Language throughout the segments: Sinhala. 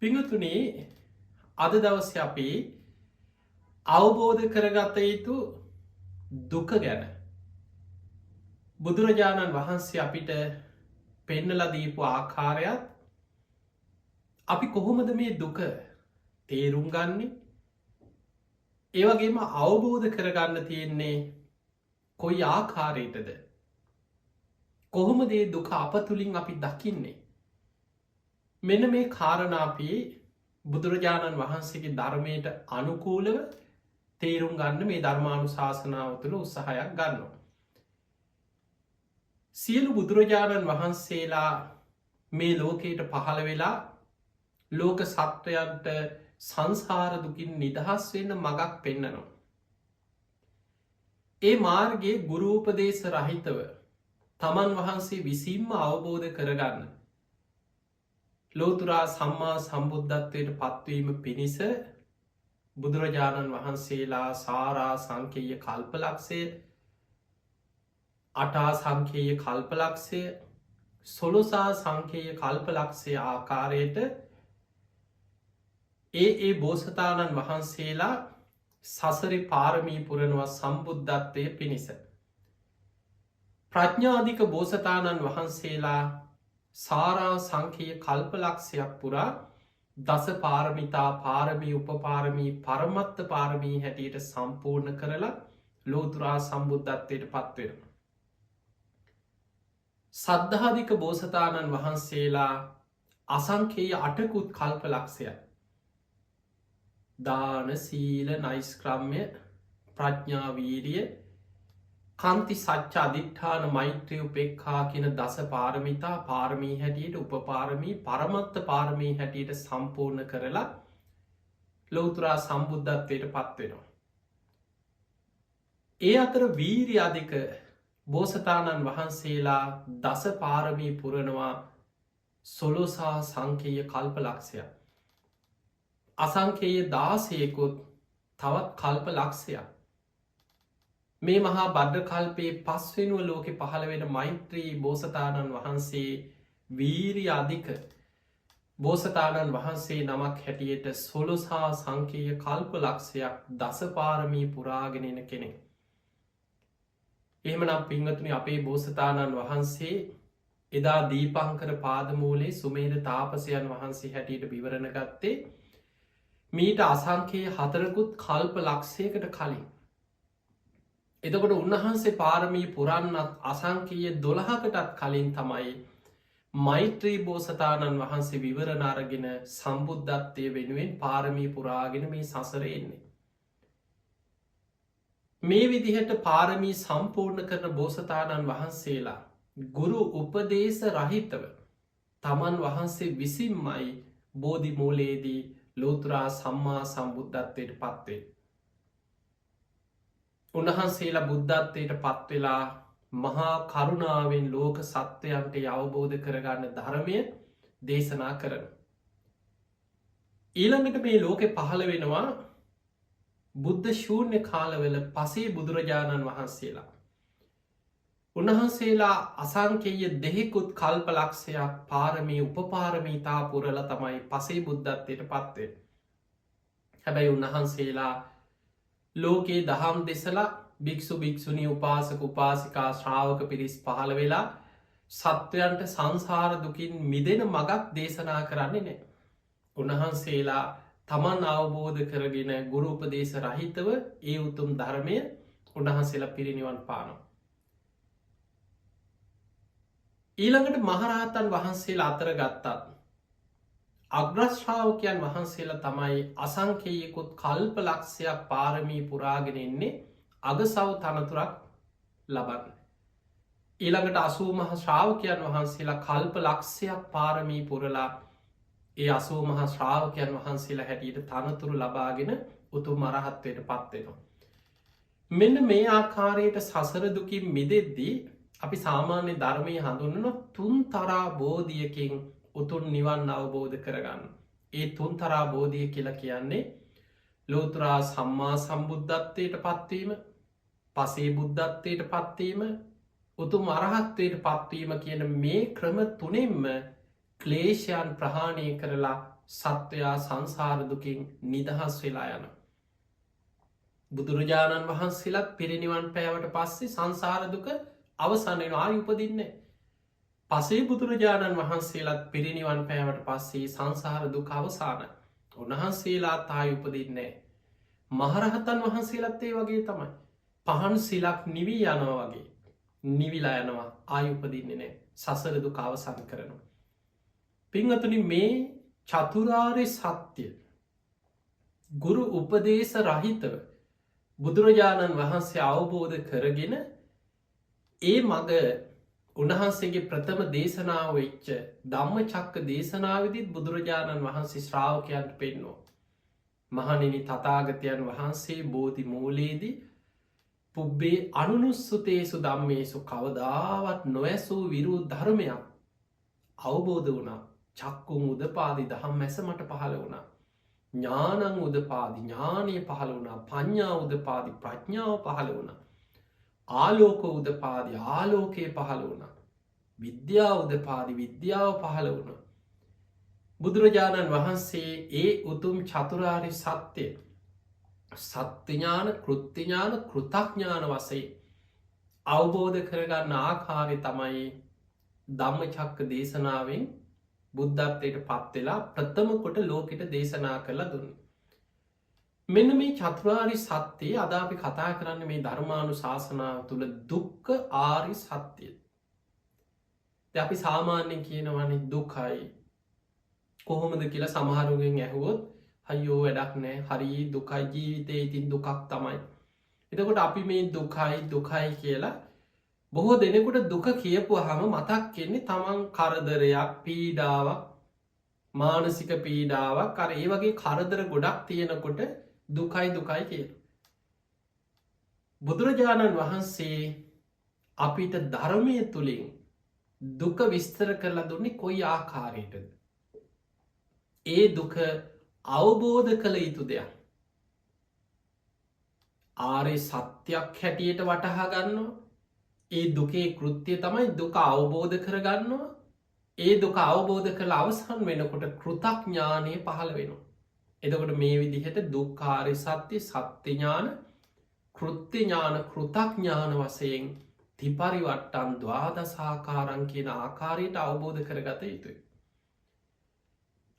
පිංහතුනි, අද දවසේ අපි අවබෝධ කරගත යුතු දුක ගැන බුදුරජාණන් වහන්සේ අපිට පෙන්නලා දීපු ආකාරයත්, අපි කොහොමද මේ දුක තේරුම් ගන්නේ, ඒ වගේම අවබෝධ කරගන්න තියෙන්නේ කොයි ආකාරයටද, කොහොමද මේ දුක අප තුලින් අපි දකින්නේ, මෙන්න මේ කාරණා අපි බුදුරජාණන් වහන්සේගේ ධර්මයට අනුකූලව තේරුම් ගන්න මේ ධර්මානුශාසනාව තුළ උත්සාහයක් ගන්නවා. සියලු බුදුරජාණන් වහන්සේලා මේ ලෝකයට පහළ වෙලා ලෝක සත්වයන්ට සංසාර දුකින් නිදහස් වෙන්න මගක් පෙන්නනවා. ඒ මාර්ගයේ ගුරු උපදේශ රහිතව තමන් වහන්සේ විසින්ම අවබෝධ කරගන්න ලෝතුරා සම්මා සම්බුද්ධත්වයට පත්වීම පිණිස බුදුරජාණන් වහන්සේලා සාරා සංකේය කල්පලක්ෂය, අටා සංකේය කල්පලක්ෂය, සොළොසා සංකේය කල්පලක්ෂය ආකාරයට ඒ ඒ බෝසතාණන් වහන්සේලා සසරේ පාරමී පුරනවා සම්බුද්ධත්වය පිණිස. ප්‍රඥාධික බෝසතාණන් වහන්සේලා සාරා සංකේය කල්පලක්ෂයක් පුරා දස පාරමිතා පාරමී උපපාරමී පරමත්ත පාරමී හැටියට සම්පූර්ණ කරලා ලෝතුරා සම්බුද්ධත්වයට පත්වෙනවා. සද්ධාධික බෝසතාණන් වහන්සේලා අසංකේය අටකුත් කල්පලක්ෂයක් දාන, සීල, නෛෂ්ක්‍රම්‍ය, ප්‍රඥා, වීරිය, කන්ති, සච්ච, අධිට්ඨාන, මෛත්‍රී, උපේක්ඛා කියන දස පාරමිතා පාරමී හැටියට, උපපාරමී, පරමත්ත පාරමී හැටියට සම්පූර්ණ කරලා ලෞතුරා සම්බුද්ධත්වයට පත් වෙනවා. ඒ අතර වීරිය අධික බෝසතාණන් වහන්සේලා දස පාරමී පුරනවා සොළොසා සංකේය කල්පලක්ෂයක්. අසංකේය 16කුත් තවත් කල්ප ලක්ෂයක්. මේ මහා භද්‍ර කල්පයේ පස්වෙනුව ලෝකෙ පහළ වෙන මෛත්‍රී බෝසතාණන් වහන්සේ වීරිය අධික බෝසතාණන් වහන්සේ නමක් හැටියට සොළොසා සංකේය කල්ප ලක්ෂයක් දස පාරමී පුරාගෙන එන කෙනෙක්. එහෙමනම් පින්වතුනි, අපේ බෝසතාණන් වහන්සේ එදා දීපංකර පාදමූලේ සුමේද තාපසයන් වහන්සේ හැටියට විවරණ ගත්තේ මීට අසංකේය හතරකුත් කල්ප ලක්ෂයකට කලින්. එතකොට උන්වහන්සේ පාරමී පුරන්නත් අසංකේය 12කටත් කලින් තමයි මෛත්‍රී බෝසතාණන් වහන්සේ විවරණ අරගෙන සම්බුද්ධත්වය වෙනුවෙන් පාරමී පුරාගෙන මේ සසරේ එන්නේ. මේ විදිහට පාරමී සම්පූර්ණ කරන බෝසතාණන් වහන්සේලා ගුරු උපදේශ රහිතව තමන් වහන්සේ විසින්මයි බෝධි මූලයේදී ලෝතුරා සම්මා සම්බුද්ධත්වයට පත්වේ. උන්වහන්සේලා බුද්ධත්වයට පත්වෙලා මහා කරුණාවෙන් ලෝක සත්වයන්ට අවබෝධ කරගන්න ධර්මය දේශනා කරන. ඊළඟට මේ ලෝකෙ පහළ වෙනවා බුද්ධ ශූන්‍ය කාලවල පසේ බුදුරජාණන් වහන්සේලා. උන්වහන්සේලා අසංකේය දෙහෙකුත් කල්පලක්ෂයක් පාරමී උපපාරමීතා පුරලා තමයි පසේ බුද්ධත්වයට පත්වෙන්නේ. හැබැයි උන්වහන්සේලා ලෝකේ දහම් දෙසලා භික්ෂු භික්ෂුණී උපාසක උපාසිකා ශ්‍රාවක පිරිස් පහළ වෙලා සත්වයන්ට සංසාර දුකින් මිදෙන මගක් දේශනා කරන්නේ නැහැ. උන්වහන්සේලා තමන් අවබෝධ කරගෙන ගුරු උපදේශ රහිතව ඒ උතුම් ධර්මය උන්වහන්සේලා පිරිනිවන් පානවා. ඊළඟට මහරහතන් වහන්සේලා අතර ගත්තත් අග්‍රශ්‍රාවකයන් වහන්සේලා තමයි අසංකේයකුත් කල්ප ලක්ෂයක් පාරමී පුරාගෙන එන්නේ අගසව් තනතුරක් ලබන්න. ඊළඟට 80 මහ ශ්‍රාවකයන් වහන්සේලා කල්ප ලක්ෂයක් පාරමී පුරලා ඒ 80 මහ ශ්‍රාවකයන් වහන්සේලා හැටියට තනතුරු ලබාගෙන උතුම් අරහත්ත්වයට පත් වෙනවා. මෙන්න මේ ආකාරයට සසර දුකින් මිදෙද්දී අපි සාමාන්‍ය ධර්මයේ හඳුන්වන තුන්තරා බෝධියකින් උතුම් නිවන් අවබෝධ කරගන්න. ඒ තුන්තරා බෝධිය කියලා කියන්නේ ලෝතුරා සම්මා සම්බුද්ධත්වයට පත්වීම, පසේ බුද්ධත්වයට පත්වීම, උතුම් අරහත්ත්වයට පත්වීම කියන මේ ක්‍රම තුනෙන්ම ක්ලේශයන් ප්‍රහාණය කරලා සත්වයා සංසාර දුකින් නිදහස් වෙලා යනවා. බුදුරජාණන් වහන්සේලාත් පිරිනිවන් පෑවට පස්සේ සංසාර දුක අවසන් වෙනවා, ආයි උපදින්නේ. පසේ බුදුරජාණන් වහන්සේලාත් පිරිනිවන් පෑවට පස්සේ සංසාර දුක අවසానයි. උන්වහන්සේලාත් ආයි උපදින්නේ. මහරහතන් වහන්සේලාත් ඒ වගේ තමයි. පහන් සිලක් නිවි යනවා වගේ නිවිලා යනවා, ආයි උපදින්නේ නැහැ. සසර දුක අවසන් කරනවා. පින්වතුනි, මේ චතුරාර්ය සත්‍ය ගුරු උපදේශ රහිතව බුදුරජාණන් වහන්සේ අවබෝධ කරගෙන ඒ මග උන්වහන්සේගේ ප්‍රථම දේශනාව වෙච්ච ධම්මචක්ක දේශනාවේදීත් බුදුරජාණන් වහන්සේ ශ්‍රාවකයන්ට පෙන්වුවා. මහණෙනි, තථාගතයන් වහන්සේ බෝධි මූලයේදී පුබ්බේ අනුනුස්සුතේසු ධම්මේසු කවදාවත් නොඇසූ විරු ධර්මයක් අවබෝධ වුණා. චක්කුං උදපාදි දහම් ඇස මට පහළ වුණා. ඥානං උදපාදි ඥානය පහළ වුණා. පඤ්ඤා උදපාදි ප්‍රඥාව පහළ වුණා. ආලෝක උදපාදි ආලෝකය පහළ වුණා. විද්‍යා උදපාදි විද්‍යාව පහළ වුණා. බුදුරජාණන් වහන්සේ ඒ උතුම් චතුරාර්ය සත්‍ය සත්‍ය ඥාන, කෘත්‍ය ඥාන, කෘතඥාන වශයෙන් අවබෝධ කරගන්න ආකාරය තමයි ධම්මචක්ක දේශනාවෙන් බුද්ධත්වයට පත් වෙලා ප්‍රථම කොට ලෝකෙට දේශනා කරලා දුන්නේ. මෙන්න මේ චතුරාර්ය සත්‍යය අද අපි කතා කරන්නේ මේ ධර්මානුශාසනාව තුළ දුක්ඛ ආර්ය සත්‍යය. දැන් අපි සාමාන්‍යයෙන් කියනවනේ දුකයි කොහොමද කියලා සමහරුගෙන් ඇහුවොත් අයියෝ වැඩක් නෑ, හරි දුකයි ජීවිතේ, ඉතින් දුකක් තමයි. එතකොට අපි මේ දුකයි දුකයි කියලා බොහෝ දෙනෙකුට දුක කියපුවාම මතක් වෙන්නේ තමන් කරදරයක්, පීඩාවක්, මානසික පීඩාවක්, අර ඒ වගේ කරදර ගොඩක් තියෙනකොට දුකයි දුකයි කියලා. බුදුරජාණන් වහන්සේ අපිට ධර්මයේ තුලින් දුක විස්තර කරලා දුන්නේ කොයි ආකාරයටද? ඒ දුක අවබෝධ කළ යුතු දෙයක්. ආර්ය සත්‍යයක් හැටියට වටහා ගන්නවා. ඒ දුකේ කෘත්‍යය තමයි දුක අවබෝධ කරගන්නවා. ඒ දුක අවබෝධ කරලා අවසන් වෙනකොට කෘතඥානය පහළ වෙනවා. එතකොට මේ විදිහට දුක්ඛාරය සත්‍ය, සත්‍ය ඥාන, කෘත්‍ය ඥාන, කෘතඥාන වශයෙන් ත්‍රිපරිවට්ටං ද්වාදසාකාරං කියන ආකාරයට අවබෝධ කරගත යුතුයි.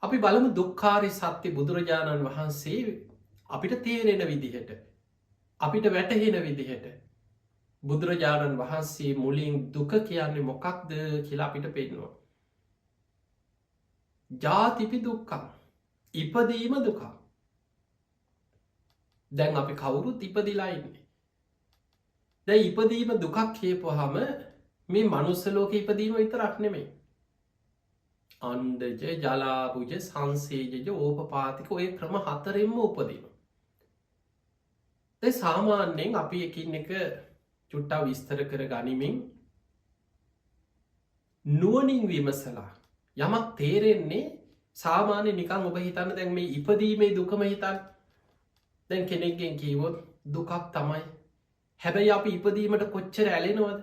අපි බලමු දුක්ඛාරය සත්‍ය බුදුරජාණන් වහන්සේ අපිට තේරෙන විදිහට, අපිට වැටහෙන විදිහට බුදුරජාණන් වහන්සේ මුලින් දුක කියන්නේ මොකක්ද කියලා අපිට පෙන්වනවා. ජාතිපි දුක්ඛං, ඉපදීම දුකක්. දැන් අපි කවුරුත් ඉපදිලා ඉන්නේ. දැන් ඉපදීම දුකක් කියපුවාම මේ මනුස්ස ලෝකේ ඉපදීම විතරක් නෙමෙයි. අණ්ඩජ, ජලාබුජ, සංසේජජ, ඕපපාතික ඔය ක්‍රම හතරෙන්ම උපදිනවා. දැන් සාමාන්‍යයෙන් අපි එකින් එක චුට්ටක් විස්තර කර ගනිමින් නුවණින් විමසලා යමක් තේරෙන්නේ සාමාන්‍ය නිකන් ඔබ හිතන්න දැන් මේ ඉපදීමේ දුකම හිතන්න. දැන් කෙනෙක්ගෙන් කිව්වොත් දුකක් තමයි. හැබැයි අපි ඉපදීමට කොච්චර ඇලෙනවද?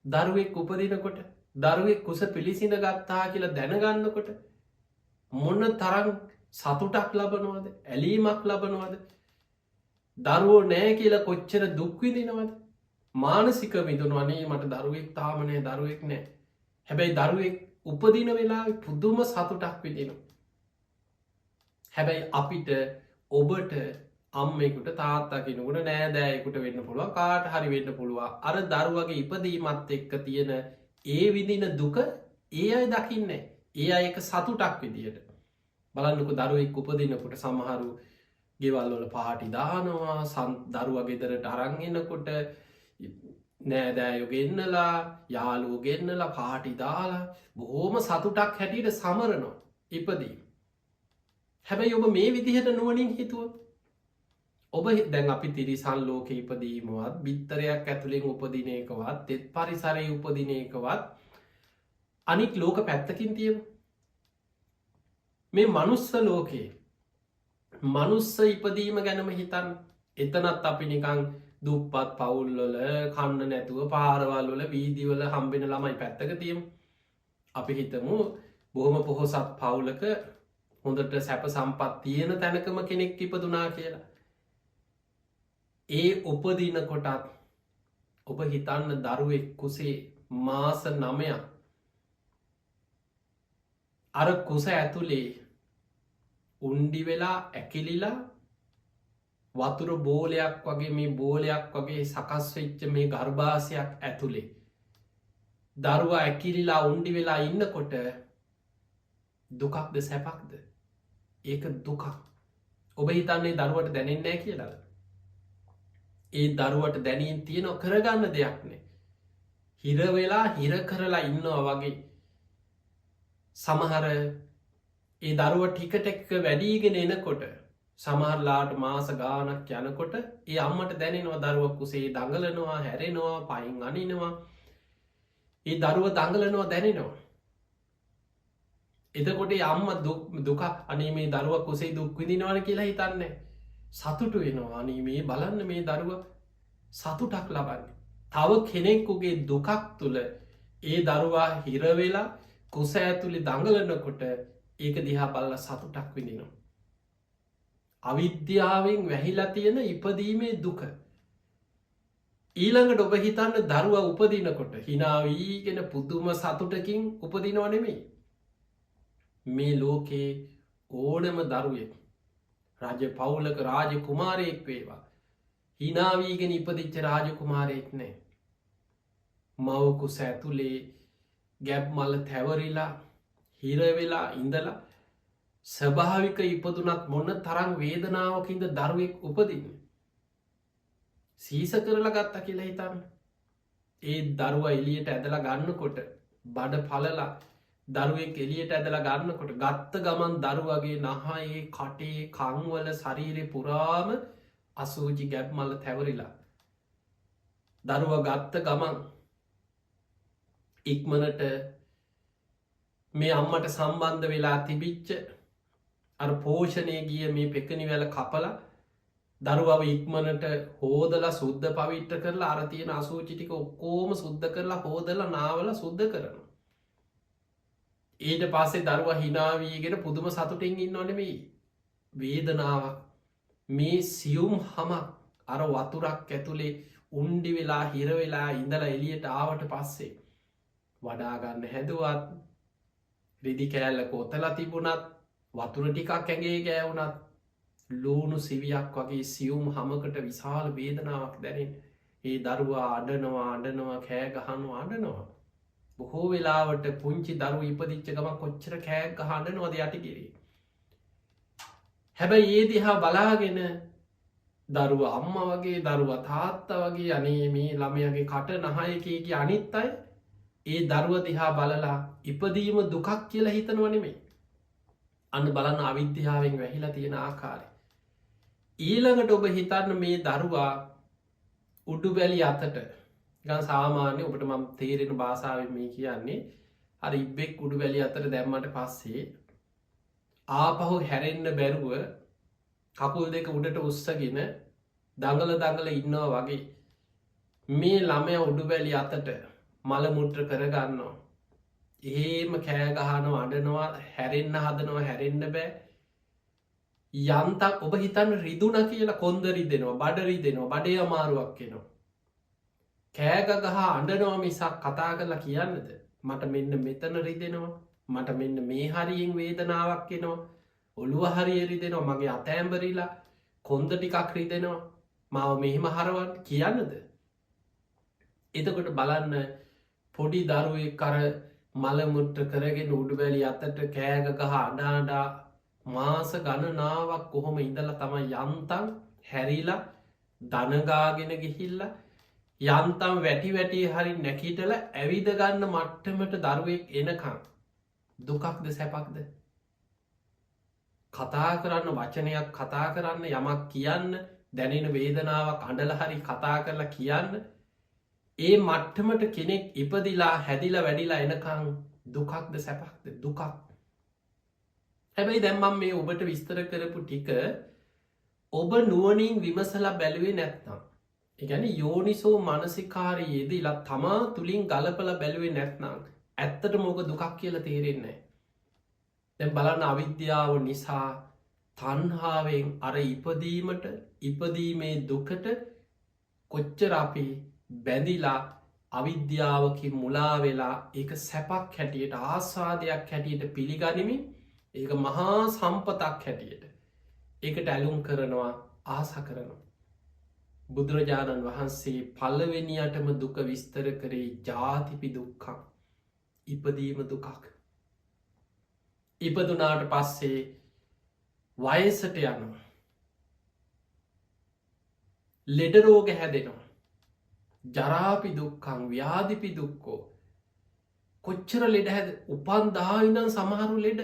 දරුවෙක් උපදිනකොට, දරුවෙක් කුස පිළිසිඳ ගත්තා කියලා දැනගන්නකොට මොන තරම් සතුටක් ලබනවද? ඇලීමක් ලබනවද? දරුවෝ නෑ කියලා කොච්චර දුක් විඳිනවද? මානසික විඳිනවා, අනේ මට දරුවෙක් තාම නෑ, දරුවෙක් නෑ. හැබැයි දරුවෙක් උපදින වෙලාවේ පුදුම සතුටක් විඳිනවා. හැබැයි අපිට, ඔබට අම්මෙකුට, තාත්තා කෙනෙකුට, නෑදෑයෙකුට වෙන්න පුළුවන්, කාට හරි වෙන්න පුළුවන්. අර දරුවගේ ඉපදීමත් එක්ක තියෙන ඒ විඳින දුක ඒ අය දකින්නේ. ඒ අය එක සතුටක් විදියට. බලන්නකෝ දරුවෙක් උපදිනකොට සමහරු ගෙවල් වල පාටි දානවා, දරුවා ගෙදරට අරන් එනකොට නෑදෑයෝ ගෙන්නලා, යාළුවෝ ගෙන්නලා පාටි දාලා බොහොම සතුටක් හැටියට සමරනවා ඉපදීම. හැබැයි ඔබ මේ විදිහට නුවණින් හිතුවොත් ඔබ දැන් අපි තිරිසන් ලෝකේ ඉපදීමවත්, බිත්තරයක් ඇතුලෙන් උපදින එකවත්, තෙත් පරිසරයේ උපදින එකවත් අනික් ලෝක පැත්තකින් තියමු. මේ මනුස්ස ලෝකේ මනුස්ස ඉපදීම ගැනම හිතන්න. එතනත් අපි නිකන් දුප්පත් පවුල් වල කන්න නැතුව පාරවල් වල වීදි වල හම්බෙන ළමයි පැත්තක තියමු. අපි හිතමු බොහොම පොහොසත් පවුලක හොඳට සැප සම්පත් තියෙන තැනකම කෙනෙක් ඉපදුනා කියලා. ඒ උපදින කොටත් ඔබ හිතන්න දරුවෙක් කුසේ මාස 9ක් අර කුස ඇතුලේ උණ්ඩි වෙලා ඇකිලිලා වතුර බෝලයක් වගේ මේ බෝලයක් වගේ සකස් වෙච්ච මේ ගර්භාෂයක් ඇතුලේ දරුවා ඇකිලිලා උණ්ඩි වෙලා ඉන්නකොට දුකක්ද සැපක්ද? ඒක දුකක්. ඔබ හිතන්නේ දරුවට දැනෙන්නේ නැහැ කියලාද? ඒ දරුවට දැනීම් තියෙනව, කරගන්න දෙයක් නෑ. හිර වෙලා හිර කරලා ඉන්නවා වගේ. සමහර ඒ දරුවා ටික ටික වැඩිගෙන එනකොට සමහරලාට මාස ගාණක් යනකොට ඒ අම්මට දැනෙනවා දරුවා කුසේ දඟලනවා, හැරෙනවා, පයින් අනිනවා. ඒ දරුවා දඟලනවා දැනෙනවා. එතකොට ඒ අම්මා දුක අනේ මේ දරුවා කුසේ දුක් විඳිනවනේ කියලා හිතන්නේ. සතුටු වෙනවා. අනේ මේ බලන්න මේ දරුවා සතුටක් ලබන්නේ. තව කෙනෙකුගේ දුකක් තුල ඒ දරුවා හිර වෙලා කුස ඇතුලේ දඟලනකොට ඒක දිහා බලලා සතුටක් විඳිනවා. අවිද්‍යාවෙන් වැහිලා තියෙන ඉපදීමේ දුක. ඊළඟට ඔබ හිතන්න දරුවා උපදිනකොට hina වීගෙන පුදුම සතුටකින් උපදිනව නෙමෙයි. මේ ලෝකේ ඕනම දරුවෙක් රජ පවුලක රාජ කුමාරයෙක් වේවා hina වීගෙන ඉපදිච්ච රාජ කුමාරයෙක් නෑ. මව් කුස ඇතුලේ ගැබ් මල තැවරිලා හිර වෙලා ඉඳලා ස්වභාවික ඉපදුනත් මොන තරම් වේදනාවකින්ද දරුවෙක් උපදින්නේ. සීස කරලා ගත්තා කියලා හිතන්න. ඒ දරුවා එළියට ඇදලා ගන්නකොට බඩ පළලා දරුවෙක් එළියට ඇදලා ගන්නකොට ගත්ත ගමන් දරුවගේ නහයේ කටේ කන්වල ශරීරේ පුරාම අසුචි ගැබ් මල තැවරිලා දරුවා ගත්ත ගමන් ඉක්මනට මේ අම්මට සම්බන්ධ වෙලා තිබිච්ච අර පෝෂණය ගිය මේ පෙකණි වැල කපලා දරුවව ඉක්මනට හෝදලා සුද්ධ පවිත්‍ර කරලා අර තියෙන අසුචි ටික ඔක්කොම සුද්ධ කරලා හෝදලා නාවලා සුද්ධ කරනවා. ඊට පස්සේ දරුවා hina වීගෙන පුදුම සතුටින් ඉන්නව නෙමෙයි. වේදනාවක්. මේ සියුම් හමක් අර වතුරක් ඇතුලේ උණ්ඩි වෙලා හිර වෙලා ඉඳලා එළියට ආවට පස්සේ වඩා ගන්න හැදුවත් රෙදි කෑල්ල කොතලා තිබුණත් වතුර ටිකක් ඇඟේ ගෑවුණත් ලූණු සිවියක් වගේ සියුම් හමකට විශාල වේදනාවක් දැනෙන. ඒ දරුවා අඬනවා අඬනවා කෑ ගහනවා අඬනවා. බොහෝ වෙලාවට පුංචි දරුවෝ ඉපදිච්ච ගමන් කොච්චර කෑ ගහ අඬනවද යටිගිරේ. හැබැයි ඒ දිහා බලාගෙන දරුවා අම්මා වගේ දරුවා තාත්තා වගේ අනේ මේ ළමයාගේ කට නහය කී කී අනිත් අය ඒ දරුවා දිහා බලලා ඉපදීම දුකක් කියලා හිතනව නෙමෙයි. අන්න බලන්න අවිද්‍යාවෙන් වැහිලා තියෙන ආකාරය. ඊළඟට ඔබ හිතන්න මේ දරුවා උඩු බැලි අතට නිකන් සාමාන්‍ය ඔබට මම තේරෙන භාෂාවෙන් මේ කියන්නේ අර ඉබ්බෙක් උඩු බැලි අතට දැම්මට පස්සේ ආපහු හැරෙන්න බැරුව කකුල් දෙක උඩට උස්සගෙන දඟල දඟල ඉන්නවා වගේ මේ ළමයා උඩු බැලි අතට මල මුත්‍ර කරගන්නවා. එහෙම කෑ ගහනවා අඬනවා හැරෙන්න හදනවා හැරෙන්න බෑ. යන්තම් ඔබ හිතන්න රිදුනා කියලා කොන්ද රිදෙනවා බඩ රිදෙනවා බඩේ අමාරුවක් එනවා. කෑ ගහ අඬනවා මිසක් කතා කරලා කියන්නද මට මෙන්න මෙතන රිදෙනවා මට මෙන්න මේ හරියෙන් වේදනාවක් එනවා ඔළුව හරිය රිදෙනවා මගේ අත ඇඹරිලා කොන්ද ටිකක් රිදෙනවා මාව මෙහෙම හරවන්න කියන්නද? එතකොට බලන්න පොඩි දරුවෙක් අර මල මුත්‍ර කරගෙන උඩු බැලි අතට කෑ ගහ අඬ අඬ මාස ගණනාවක් කොහොම ඉඳලා තමයි යන්තම් හැරිලා දනගාගෙන ගිහිල්ලා යන්තම් වැටි වැටි හරි නැකිටලා ඇවිද ගන්න මට්ටමට දරුවෙක් එනකන් දුකක්ද සැපක්ද? කතා කරන්න වචනයක් කතා කරන්න යමක් කියන්න දැනෙන වේදනාවක් අඬලා හරි කතා කරලා කියන්න ඒ මට්ටමට කෙනෙක් ඉපදිලා හැදිලා වැඩිලා එනකන් දුකක්ද සැපක්ද? දුකක්. හැබැයි දැන් මම මේ ඔබට විස්තර කරපු ටික ඔබ නුවණින් විමසලා බැලුවේ නැත්නම්, ඒ කියන්නේ යෝනිසෝ මනසිකාරයේ යෙදিলা තමා තුලින් ගලපලා බැලුවේ නැත්නම් ඇත්තටම ඔබ දුකක් කියලා තේරෙන්නේ නැහැ. දැන් බලන්න, අවිද්‍යාව නිසා තණ්හාවෙන් අර ඉපදීමට, ඉපදීමේ දුකට කොච්චර අපි බැඳිලා, අවිද්‍යාවකින් මුලා වෙලා ඒක සැපක් හැටියට, ආස්වාදයක් හැටියට පිළිගනිමින්, ඒක මහා සම්පතක් හැටියට ඒකට ඇලුම් කරනවා, ආස කරනවා. බුදුරජාණන් වහන්සේ පළවෙනියටම දුක විස්තර කරේ ජාතිපි දුක්ඛං, ඉපදීම දුකක්. ඉපදුනාට පස්සේ වයසට යනවා, ලෙඩ රෝග හැදෙනවා. ජරාපි දුක්ඛං ව්‍යාධිපි දුක්ඛෝ. කොච්චර ලෙඩ හැද උපන් දා ඉඳන් සමහරු ලෙඩ,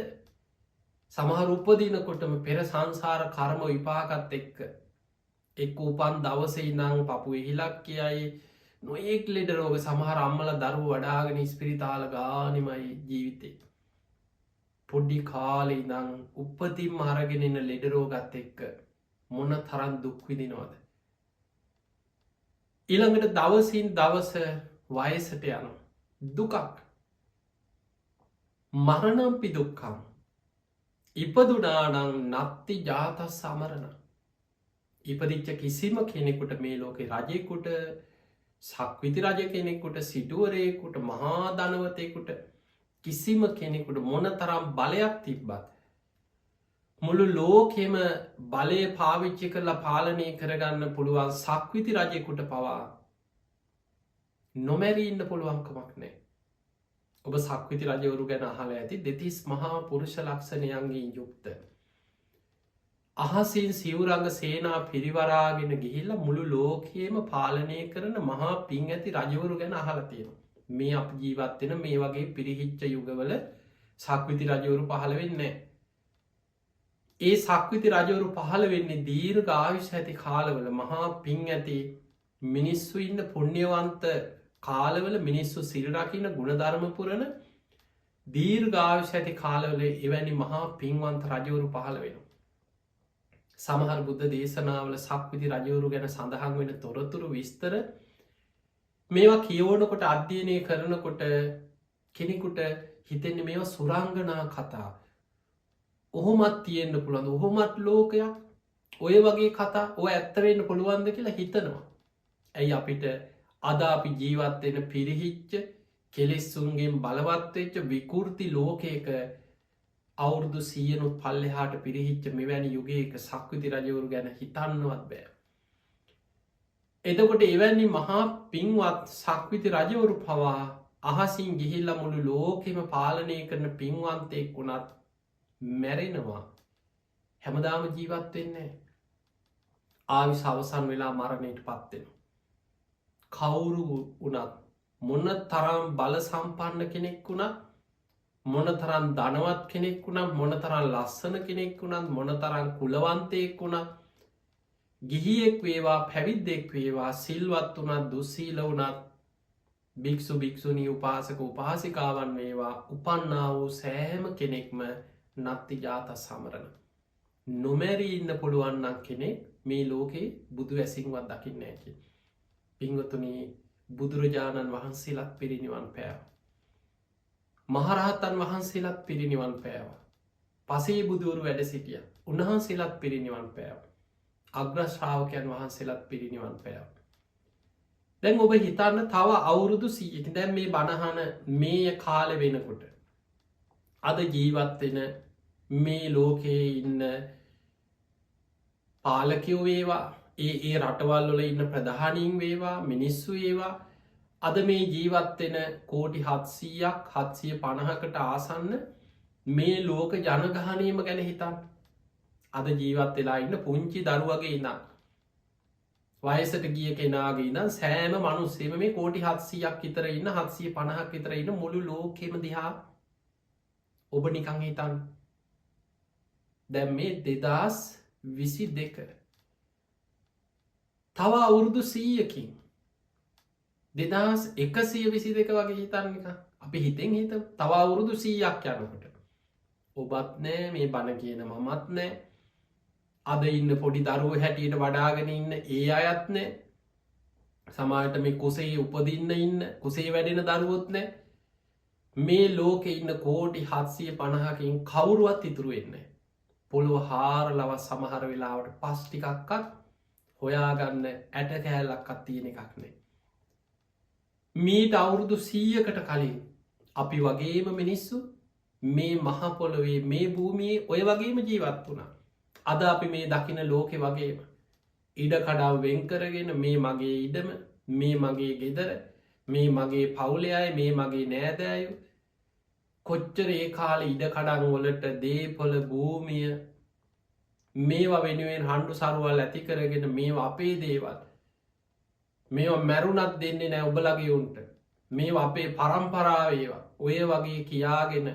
සමහරු උපදිනකොටම පෙර සංසාර කර්ම විපාකත් එක්ක එක්ක උපන් දවසේ ඉඳන් පපුවේ හිලක් කියයි, නොයෙක් ලෙඩ රෝග. සමහර අම්මලා දරුවෝ වඩාගෙන ඉස්පිරිතාල ගානෙමයි ජීවිතේ. පොඩි කාලේ ඉඳන් උපතින්ම අරගෙන එන ලෙඩ රෝගත් එක්ක මොන තරම් දුක් විඳිනවද? ඊළඟට දවසින් දවස වයසට යනවා, දුකක්. මරණම්පි දුක්ඛං. ඉපදුනා නම් නත්ති ජාතස්ස අමරණ. ඉපදිච්ච කිසිම කෙනෙකුට මේ ලෝකේ රජෙකුට, සක්විති රජ කෙනෙකුට, සිටුවරයෙකුට, මහා ධනවතෙකුට, කිසිම කෙනෙකුට මොන තරම් බලයක් තිබ්බත්, මුළු ලෝකෙම බලය පාවිච්චි කරලා පාලනය කරගන්න පුළුවන් සක්විති රජෙකුට පවා නොමැරී ඉන්න පුළුවන්කමක් නෑ. ඔබ සක්විති රජවරු ගැන අහලා ඇති. දෙතිස් මහා පුරුෂ ලක්ෂණයන්ගෙන් යුක්ත. අහසින් සිවුරංග සේනා පිරිවරාගෙන ගිහිල්ලා මුළු ලෝකයේම පාලනය කරන මහා පිං ඇති රජවරු ගැන අහලා තියෙනවා. මේ අපි ජීවත් වෙන මේ වගේ පිරිහිච්ච යුගවල සක්විති රජවරු පහළ වෙන්නේ නැහැ. ඒ සක්විති රජවරු පහළ වෙන්නේ දීර්ඝ ආයුෂ ඇති කාලවල, මහා පිං ඇති මිනිස්සු ඉන්න පුණ්‍යවන්ත කාලවල, මිනිස්සු සිල් රකින්න, ගුණධර්ම පුරන දීර්ඝ ආයුෂ ඇති කාලවල එවැනි මහා පින්වන්ත රජවරු පහළ වෙනවා. සමහර බුද්ධ දේශනාවල සක්විති රජවරු ගැන සඳහන් වෙන තොරතුරු විස්තර මේවා කියවනකොට, අධ්‍යයනය කරනකොට කෙනෙකුට හිතෙන්නේ මේවා සුරංගනා කතා. ඔහොමත් තියෙන්න පුළුවන්, ඔහොමත් ලෝකයක්, ඔය වගේ කතා ඔය ඇත්ත වෙන්න පුළුවන්ද කියලා හිතනවා. ඇයි අපිට අද අපි ජීවත් වෙන පිරිහිච්ච කෙලෙස්සුන්ගෙන් බලවත් වෙච්ච විකෘති ලෝකයක අවුරුදු 100නුත් පල්ලෙහාට පිරිහිච්ච මෙවැනි යුගයක සක්විති රජවරු ගැන හිතන්නවත් බෑ. එතකොට එවැනි මහා පින්වත් සක්විති රජවරු පවා අහසින් ගිහිල්ලා මුළු ලෝකෙම පාලනය කරන පින්වන්තයෙක් වුණත් මැරෙනවා. හැමදාම ජීවත් වෙන්නේ නැහැ. ආයුෂ අවසන් වෙලා මරණයට පත් වෙනවා. කවුරු වුණත්, මොන තරම් බල සම්පන්න කෙනෙක් වුණත්, මොන තරම් ධනවත් කෙනෙක් වුණත්, මොන තරම් ලස්සන කෙනෙක් වුණත්, මොන තරම් කුලවන්තයෙක් වුණත්, ගිහියෙක් වේවා පැවිද්දෙක් වේවා, සිල්වත් වුණත් දුස්සීල වුණත්, භික්ෂු භික්ෂුණී උපාසක උපාසිකාවන් වේවා, උපන්නා වූ සෑම කෙනෙක්ම නත්ති ජාත සමරණ. නොමැරී ඉන්න පුළුවන් නම් කෙනෙක් මේ ලෝකේ බුදු ඇසින්වත් දකින්නේ නැහැ කියලා. පින්වතුනි, බුදුරජාණන් වහන්සේලාත් පිරිනිවන් පෑවා. මහරහතන් වහන්සේලාත් පිරිනිවන් පෑවා. පසේ බුදුවරු වැඩ සිටියා. උන්වහන්සේලාත් පිරිනිවන් පෑවා. අග්‍ර ශ්‍රාවකයන් වහන්සේලාත් පිරිනිවන් පෑවා. දැන් ඔබ හිතන්න තව අවුරුදු 100කින් දැන් මේ බණහන මේ කාලෙ වෙනකොට අද ජීවත් වෙන මේ ලෝකයේ ඉන්න පාලකයෝ වේවා, ඒ ඒ රටවල් වල ඉන්න ප්‍රධානීන් වේවා, මිනිස්සු වේවා, අද මේ ජීවත් වෙන කෝටි 700ක් 750කට ආසන්න මේ ලෝක ජනගහනයම ගැන හිතන්න. අද ජීවත් වෙලා ඉන්න පුංචි දරුවගේ ඉඳන් වයසට ගිය කෙනාගේ ඉඳන් සෑම මිනිස්සෙම මේ කෝටි 700ක් විතර ඉන්න, 750ක් විතර ඉන්න මුළු ලෝකෙම දිහා ඔබ නිකන් හිතන්න. දැන් මේ 2022, තව අවුරුදු 100කින් 2122 වගේ හිතන්න නිකන්. අපි හිතෙන් හිතමු. තව අවුරුදු 100ක් යනකොට ඔබත් නෑ, මේ බණ කියන මමත් නෑ, අද ඉන්න පොඩි දරුවෝ හැටියට වඩාගෙන ඉන්න ඒ අයත් නෑ, සමහරට මේ කුසේ උපදින්න ඉන්න කුසේ වැඩෙන දරුවොත් නෑ. මේ ලෝකෙ ඉන්න කෝටි 750කින් කවුරුවත් ඉතුරු වෙන්නේ නැහැ. පොළොව හාරලව සමහර වෙලාවට පස් ටිකක්වත් හොයාගන්න ඇට කෑල්ලක්වත් තියෙන එකක් නෑ. මීට අවුරුදු 100කට කලින් අපි වගේම මිනිස්සු මේ මහ පොළොවේ මේ භූමියේ ඔය වගේම ජීවත් වුණා. අද අපි මේ දකින ලෝකෙ වගේම ඉඩ කඩම් වෙන් කරගෙන මේ මගේ ඉඩම, මේ මගේ ගෙදර, මේ මගේ පවුලේ අය, මේ මගේ නෑදෑයෝ, කොච්චර ඒ කාලේ ඉඩ කඩම් වලට දේපොළ භූමිය මේවා වෙනුවෙන් රණ්ඩු සරුවල් ඇති කරගෙන මේවා අපේ දේවල්, මේවා මැරුණත් දෙන්නේ නෑ ඔබලගේ උන්ට, මේවා අපේ පරම්පරාවේ ඒවා, ඔය වගේ කියාගෙන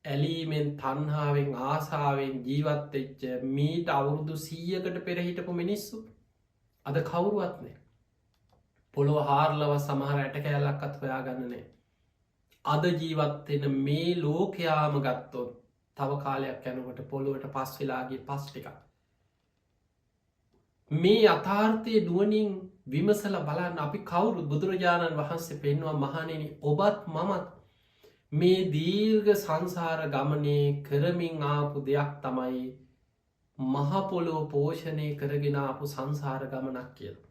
ඇලීමෙන් තණ්හාවෙන් ආසාවෙන් ජීවත් වෙච්ච මීට අවුරුදු 100කට පෙර හිටපු මිනිස්සු අද කවුරුවත් නෑ. පොළොව හාරලව සමහර ඇට කෑල්ලක්වත් හොයාගන්න නෑ. අද ජීවත් වෙන මේ ලෝකයාම ගත්තොත් තව කාලයක් යනකොට පොළොවට පස් වෙලා ගිය පස් ටිකක්. මේ යථාර්ථයේ නුවණින් විමසලා බලන්න අපි කවුරුත් බුදුරජාණන් වහන්සේ පෙන්වුවා මහණෙනි ඔබත් මමත් මේ දීර්ඝ සංසාර ගමනේ කරමින් ආපු දෙයක් තමයි මහ පොළොව පෝෂණය කරගෙන ආපු සංසාර ගමනක් කියලා.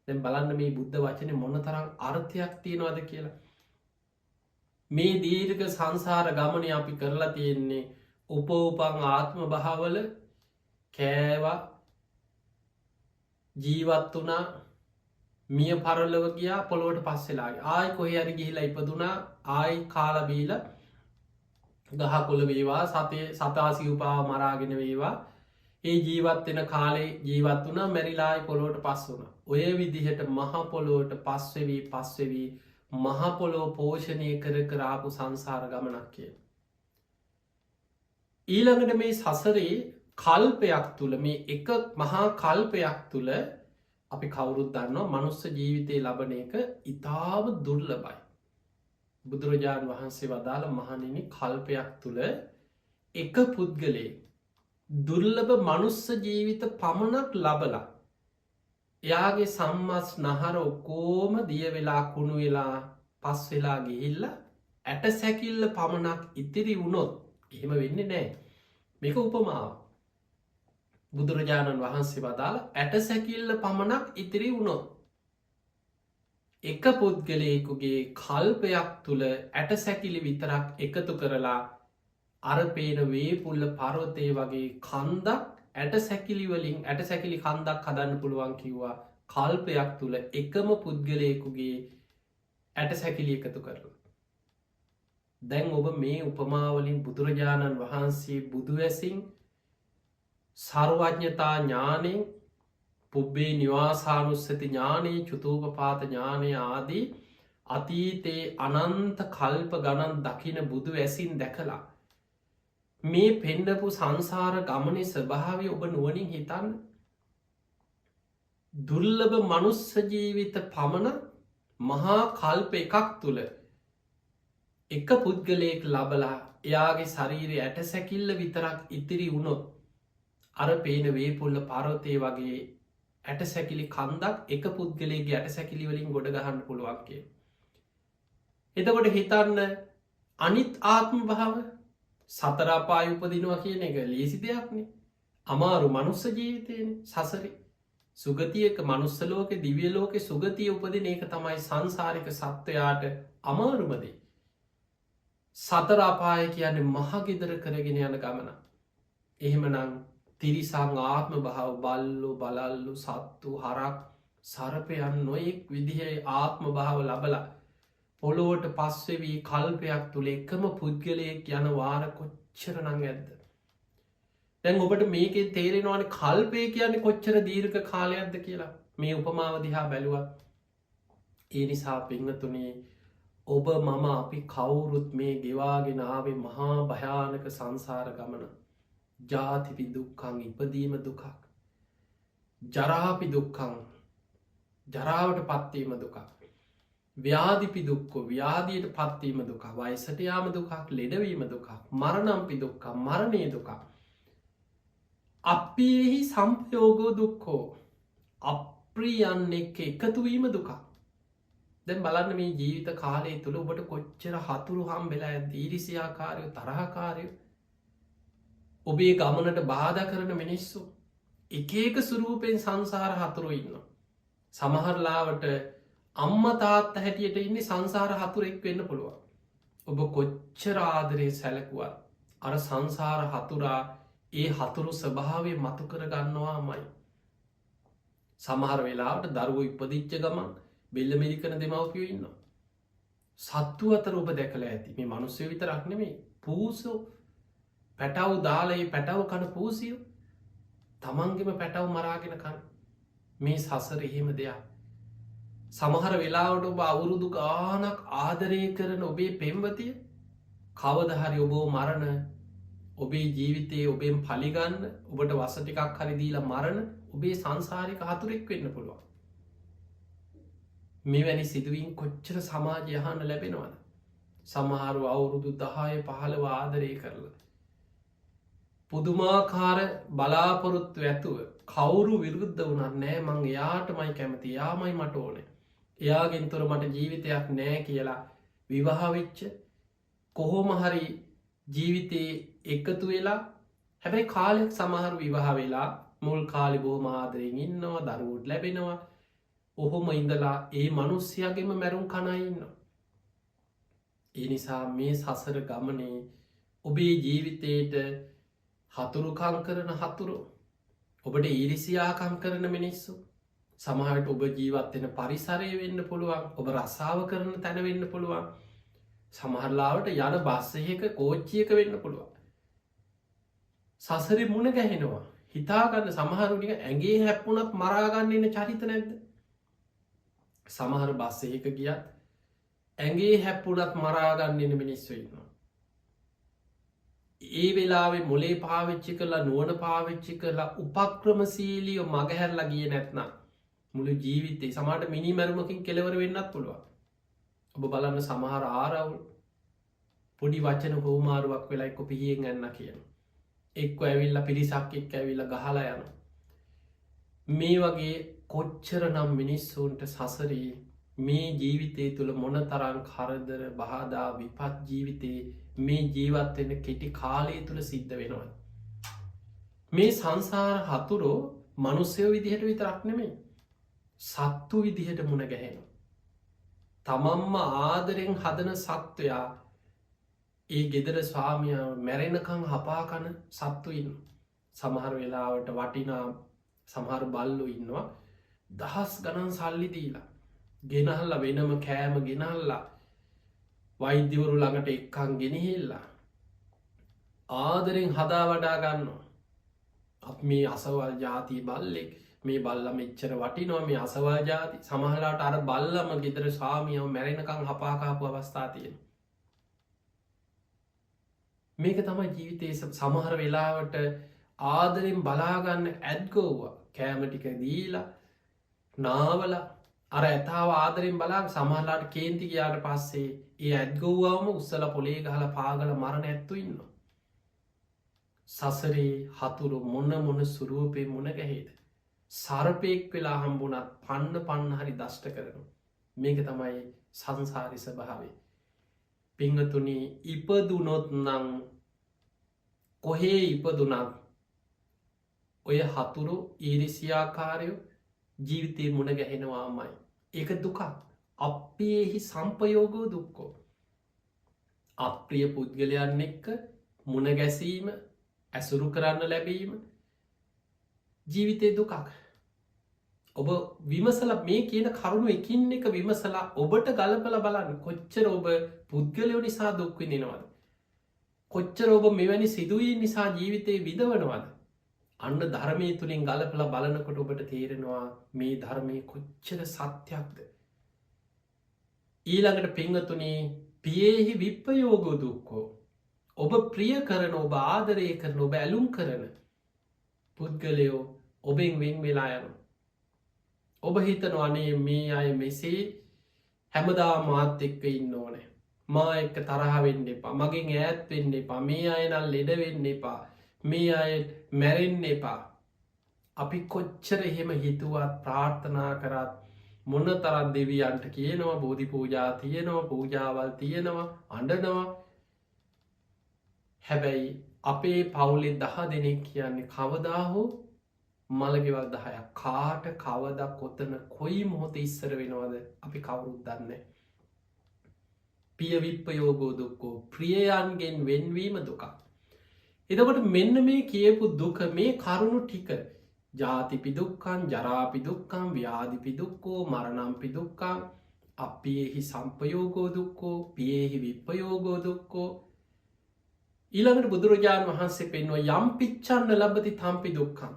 දැන් බලන්න මේ බුද්ධ වචනේ මොනතරම් අර්ථයක් තියෙනවද කියලා. මේ දීර්ඝ සංසාර ගමනේ අපි කරලා තියෙන්නේ උපෝපං ආත්ම භාවවල කෑවා, ජීවත් වුණා, මිය පරලොව ගියා, පොළොවට පස් වෙලා ගියා. ආයි කොහේ හරි ගිහිලා ඉපදුනා, ආයි කාලා බීලා ගහ කොළ වේවා, සතේ සතා සිව්පාව මරාගෙන වේවා, ඒ ජීවත් වෙන කාලේ ජීවත් වුණා, මැරිලා ආයි පොළොවට පස් වුණා. ඔය විදිහට මහ පොළොවට පස් වෙවි පස් වෙවි මහ පොළොව පෝෂණය කර කර ආපු සංසාර ගමනක් කියලා. ඊළඟට මේ සසරේ කල්පයක් තුල, මේ එක මහා කල්පයක් තුල අපි කවුරුත් දන්නවා මනුස්ස ජීවිතේ ලබන එක ඉතාම දුර්ලභයි. බුදුරජාණන් වහන්සේ වදාළ මහණෙනි කල්පයක් තුල එක පුද්ගලයෙක් දුර්ලභ මනුස්ස ජීවිත පමණක් ලබලා එයාගේ සම්මස් නහර ඔක්කොම දිය වෙලා කුණු වෙලා පස් වෙලා ගිහිල්ලා ඇට සැකිල්ල පමණක් ඉතිරි වුණොත් එහෙම වෙන්නේ නෑ. මේක උපමාවක්. බුදුරජාණන් වහන්සේ වදාළ ඇට සැකිල්ල පමණක් ඉතිරි වුණොත් එක පුද්ගලයෙකුගේ කල්පයක් තුල ඇට සැකිලි විතරක් එකතු කරලා අර පේන වේපුල්ල පර්වතය වගේ කන්දක් ඇට සැකිලි වලින් ඇට සැකිලි කන්දක් හදන්න පුළුවන් කිව්වා කල්පයක් තුල එකම පුද්ගලයෙකුගේ ඇට සැකිලි එකතු කරලා. දැන් ඔබ මේ උපමාවලින් බුදුරජාණන් වහන්සේ බුදු ඇසින් සර්වඥතා ඥානෙන් පුබ්බේ නිවාසානුස්සති ඥානෙ චුතූපපාත ඥානෙ ආදී අතීතේ අනන්ත කල්ප ගණන් දකින බුදු ඇසින් දැකලා මේ පෙන්නපු සංසාර ගමනේ ස්වභාවය ඔබ නුවණින් හිතන්න. දුර්ලභ මනුස්ස ජීවිත පමණ මහා කල්ප එකක් තුල එක පුද්ගලයෙක් ලබලා එයාගේ ශරීරයේ ඇට සැකිල්ල විතරක් ඉතිරි වුණොත් අර පේන වේපුල්ල පර්වතය වගේ ඇට සැකිලි කන්දක් එක පුද්ගලයෙක්ගේ ඇට සැකිලි වලින් ගොඩ ගහන්න පුළුවන් කියලා. එතකොට හිතන්න අනිත් ආත්ම භාව සතර අපාය උපදිනවා කියන එක ලේසි දෙයක් නේ. අමාරු මනුස්ස ජීවිතේනේ සසරේ. සුගතියක මනුස්ස ලෝකේ දිව්‍ය ලෝකේ සුගතිය උපදින එක තමයි සංසාරික සත්වයාට අමාරුම දේ. සතර අපාය කියන්නේ මහ ගෙදර කරගෙන යන ගමන. එහෙමනම් තිරිසන් ආත්ම භාව බල්ලෝ බලල්ලු සත්තු හරක් සර්පයන් නොයෙක් විදිහේ ආත්ම භාව ලබලා පොළොවට පස්වෙවි කල්පයක් තුල එකම පුද්ගලයෙක් යන වාර කොච්චර නම් ඇද්ද? දැන් ඔබට මේකෙන් තේරෙනවානේ කල්පය කියන්නේ කොච්චර දීර්ඝ කාලයක්ද කියලා. මේ උපමාව දිහා බැලුවත්. ඒ නිසා පින්වතුනි ඔබ මම අපි කවුරුත් මේ ගෙවාගෙන ආවේ මහා භයානක සංසාර ගමන. ජාතිපි දුක්ඛං ඉපදීම දුකක්. ජරාපි දුක්ඛං ජරාවට පත්වීම දුකක්. ව්‍යාධිපි දුක්ඛෝ ව්‍යාධියට පත්වීම දුකක්. වයසට යාම දුකක්, ලෙඩවීම දුකක්. මරණම්පි දුක්ඛං මරණය දුකක්. අප්පියෙහි සම්පයෝගෝ දුක්ඛෝ අප්‍රියන් එක්ක එකතු වීම දුකක්. දැන් බලන්න මේ ජීවිත කාලය තුළ ඔබට කොච්චර හතුරු හම්බෙලා ඇද්ද? ඊර්ෂ්‍යාකාරයෝ, තරහකාරයෝ, ඔබේ ගමනට බාධා කරන මිනිස්සු, එක එක ස්වරූපෙන් සංසාර හතුරු ඉන්නවා. සමහර ලාවට අම්මා තාත්තා හැටියට ඉන්නේ සංසාර හතුරෙක් වෙන්න පුළුවන්. ඔබ කොච්චර ආදරේ සැලකුවත් අර සංසාර හතුරා ඒ හතුරු ස්වභාවය මතු කර ගන්නවාමයි. සමහර වෙලාවට දරුවෝ ඉපදිච්ච ගමන් බෙල්ල මිරිකන දෙමව්පියෝ ඉන්නවා. සත්තු අතර ඔබ දැකලා ඇති. මේ මිනිස්සු විතරක් නෙමෙයි, පූසෝ පැටව් දාලා ඒ පැටව් කන පූසියෝ තමන්ගේම පැටව් මරාගෙන කන. මේ සසර එහෙම දෙයක්. සමහර වෙලාවට ඔබ අවුරුදු ගාණක් ආදරය කරන ඔබේ පෙම්වතිය කවදා හරි ඔබව මරණ, ඔබේ ජීවිතයේ ඔබෙන් පලිගන්න, ඔබට වස ටිකක් හරි දීලා මරණ ඔබේ සංසාරික හතුරෙක් වෙන්න පුළුවන්. මෙවැනි සිදුවීම් කොච්චර සමාජය අහන්න ලැබෙනවද? සමහරව අවුරුදු 10 15 ආදරය කරලා පුදුමාකාර බලාපොරොත්තු ඇතුව කවුරු විරුද්ධ වුණත් නෑ මං එයාටමයි කැමති, එයාමයි මට ඕනේ, එයාගෙන් තොර මට ජීවිතයක් නෑ කියලා විවාහ වෙච්ච කොහොම හරි ජීවිතේ එකතු වෙලා, හැබැයි කාලයක් සමහර විවාහ වෙලා මුල් කාලේ බොහොම ආදරෙන් ඉන්නවා, දරුවොත් ලැබෙනවා. ඔහොම ඉඳලා ඒ මිනිස්සයාගෙම මැරුම් කන අය ඉන්නවා. ඒ නිසා මේ සසර ගමනේ ඔබේ ජීවිතේට හතුරුකම් කරන හතුරු, ඔබට ඊර්ෂ්‍යාකම් කරන මිනිස්සු, සමහරවිට ඔබ ජීවත් වෙන පරිසරය වෙන්න පුළුවන්, ඔබ රස්සාව කරන තැන වෙන්න පුළුවන්, සමහර ලාවට යන බස් එකක කෝච්චියක වෙන්න පුළුවන්. සසරේ මුණ ගැහෙනවා. හිතාගන්න සමහරු නිකන් ඇඟේ හැප්පුණත් මරා ගන්න ඉන්න චරිත නැද්ද? සමහර බස් එකක ගියත් ඇඟේ හැප්පුණත් මරා ගන්න ඉන්න මිනිස්සු ඉන්නවා. ඒ වෙලාවේ මොලේ පාවිච්චි කරලා නුවණ පාවිච්චි කරලා උපක්‍රමශීලීව මගහැරලා ගියේ නැත්නම් මුළු ජීවිතේ සමහරට මිනි මැරුමකින් කෙලවර වෙන්නත් පුළුවන්. ඔබ බලන්න සමහර ආරවුල් පොඩි වචන හෝමාරුවක් වෙලා එක්ක පිහියෙන් යන්න කියනවා. එක්ක ඇවිල්ලා පිරිසක් එක්ක ඇවිල්ලා ගහලා යනවා. මේ වගේ කොච්චරනම් මිනිස්සුන්ට සසරේ මේ ජීවිතය තුළ මොනතරම් කරදර බාධා විපත් ජීවිතේ මේ ජීවත් වෙන කෙටි කාලය තුළ සිද්ධ වෙනවද? මේ සංසාර හතුරෝ මිනිස්සු විදිහට විතරක් නෙමෙයි, සත්තු විදිහට මුණ ගැහෙනවා. තමන්ම ආදරෙන් හදන සත්වයා ඒ ගෙදර ස්වාමියා මැරෙනකන් හපා කන සත්තු ඉන්නවා. සමහර වෙලාවට වටිනා සමහර බල්ලෝ ඉන්නවා දහස් ගණන් සල්ලි දීලා ගෙනහල්ලා වෙනම කෑම ගෙනහල්ලා වෛද්‍යවරු ළඟට එක්කන් ගෙනහිල්ලා ආදරෙන් හදා වඩා ගන්නවා. අපි මේ අසවල් ජාති බල්ලෙක්, මේ බල්ලා මෙච්චර වටිනවා, මේ අසවල් ජාති. සමහරලාට අර බල්ලම ගෙදර ස්වාමියව මැරෙනකන් හපා කාපු අවස්ථා තියෙනවා. මේක තමයි ජීවිතයේ සමහර වෙලාවට ආදරෙන් බලාගන්න ඇත්ගෝවා කෑම ටික දීලා නාවලා අර ඇතාව ආදරෙන් බලාගෙන සමහරලාට කේන්ති ගියාට පස්සේ ඒ ඇත්ගෝවම උස්සලා පොලේ ගහලා පාගලා මරණ ඇත්තෝ ඉන්නවා. සසරේ හතුරු මොන මොන ස්වරූපේ මුණ ගැහේද? සර්පෙක් වෙලා හම්බුණත් පන්න පන්න හරි දෂ්ට කරනවා. මේක තමයි සංසාරي ස්වභාවය. පින්වතුනි, ඉපදුනොත් නම් කොහේ ඉපදුනත් ඔය හතුරු ඊර්ෂ්‍යාකාරයෝ ජීවිතේ මුණ ගැහෙනවාමයි. ඒක දුකක්. අප්පියේහි සම්පයෝගෝ දුක්ඛෝ. අප්‍රිය පුද්ගලයන් එක්ක මුණ ගැසීම, ඇසුරු කරන්න ලැබීම ජීවිතේ දුකක්. ඔබ විමසලා මේ කියන කරුණු එකින් එක විමසලා ඔබට ගලපලා බලන්න කොච්චර ඔබ පුද්ගලයෝ නිසා දුක් විඳිනවද? කොච්චර ඔබ මෙවැනි සිදුවීම් නිසා ජීවිතේ විඳවනවද? අන්න ධර්මයේ තුලින් ගලපලා බලනකොට ඔබට තේරෙනවා මේ ධර්මයේ කොච්චර සත්‍යක්ද. ඊළඟට පින්වතුනි, පියේහි විප්පයෝගෝ දුක්ඛෝ. ඔබ ප්‍රිය කරන, ඔබ ආදරය කරන, ඔබ ඇලුම් කරන පුද්ගලයෝ ඔබෙන් වෙන් වෙලා යනවා. ඔබ හිතනවා අනේ මේ අය මෙසේ හැමදාම මාත් එක්ක ඉන්න ඕනේ, මා එක්ක තරහ වෙන්න එපා, මගෙන් ඈත් වෙන්න එපා, මේ අය නම් ලෙඩ වෙන්න එපා, මේ අය මැරෙන්න එපා. අපි කොච්චර එහෙම හිතුවත් ප්‍රාර්ථනා කරත් මොන තරම් දෙවියන්ට කියනවා, බෝධි පූජා තියෙනවා, පූජාවල් තියෙනවා, අඬනවා. හැබැයි අපේ පවුලේ 10 දෙනෙක් කියන්නේ කවදා හෝ මළගෙවල් 10ක්. කාට කවදා කොතන කොයි මොහොතේ ඉස්සර වෙනවද අපි කවුරුත් දන්නේ නැහැ. පිය විප්පයෝගෝ දුක්ඛෝ, ප්‍රියයන්ගෙන් වෙන්වීම දුකක්. එතකොට මෙන්න මේ කියපු දුක, මේ කරුණු ටික, ජාතිපි දුක්ඛං, ජරාපි දුක්ඛං, ව්‍යාධිපි දුක්ඛෝ, මරණම්පි දුක්ඛං, අප්පියේහි සම්පයෝගෝ දුක්ඛෝ, පියේහි විප්පයෝගෝ දුක්ඛෝ. ඊළඟට බුදුරජාණන් වහන්සේ පෙන්වුවා යම් පිච්ඡන්න ලබති තම්පි දුක්ඛං.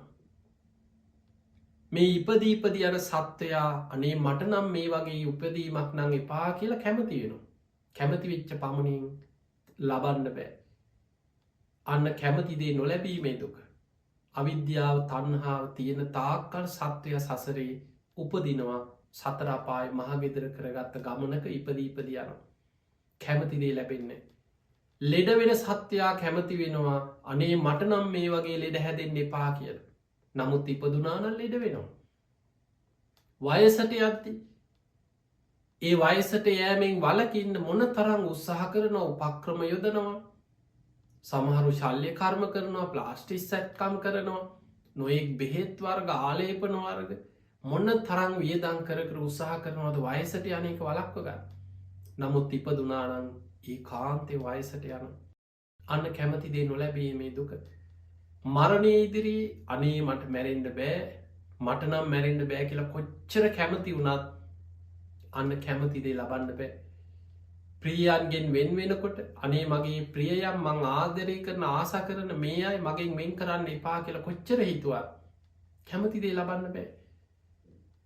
මේ ඉපදී ඉපදී යන සත්වයා අනේ මට නම් මේ වගේ උපදීමක් නම් එපා කියලා කැමති වෙනවා. කැමති වෙච්ච පමණින් ලබන්න බෑ. අන්න කැමති දේ නොලැබීමේ දුක. අවිද්‍යාව තණ්හාව තියෙන තාක්කල් සත්වය සසරේ උපදිනවා. සතර අපාය මහගෙදර කරගත්ත ගමනක ඉපදී ඉපදී යනවා. කැමති දේ ලැබෙන්නේ. ලෙඩ වෙන සත්වයා කැමති වෙනවා අනේ මට නම් මේ වගේ ලෙඩ හැදෙන්න එපා කියලා. නමුත් ඉපදුනා නම් ලෙඩ වෙනවා. වයසට යද්දි ඒ වයසට යෑමෙන් වළකින්න මොන තරම් උත්සාහ කරනවා, උපක්‍රම යොදනවා. සමහරු ශල්‍ය කර්ම කරනවා, ප්ලාස්ටික් සැත්කම් කරනවා, නොයෙක් බෙහෙත් වර්ග, ආලේපන වර්ග මොන තරම් වියදම් කර කර උත්සාහ කරනවද වයසට යන එක වළක්ව ගන්න. නමුත් ඉපදුනා නම් ඒ කාන්තේ වයසට යනවා. අන්න කැමති දේ නොලැබීමේ දුක. මරණය ඉදිරියේ අනේ මට මැරෙන්න බෑ, මට නම් මැරෙන්න බෑ කියලා කොච්චර කැමති වුණත් අන්න කැමති දේ ලබන්න බෑ. ප්‍රියයන්ගෙන් වෙන් වෙනකොට අනේ මගේ ප්‍රියයන් මං ආදරය කරන ආසා කරන මේ අය මගෙන් වෙන් කරන්න එපා කියලා කොච්චර හිතුවත් කැමති දේ ලබන්න බෑ.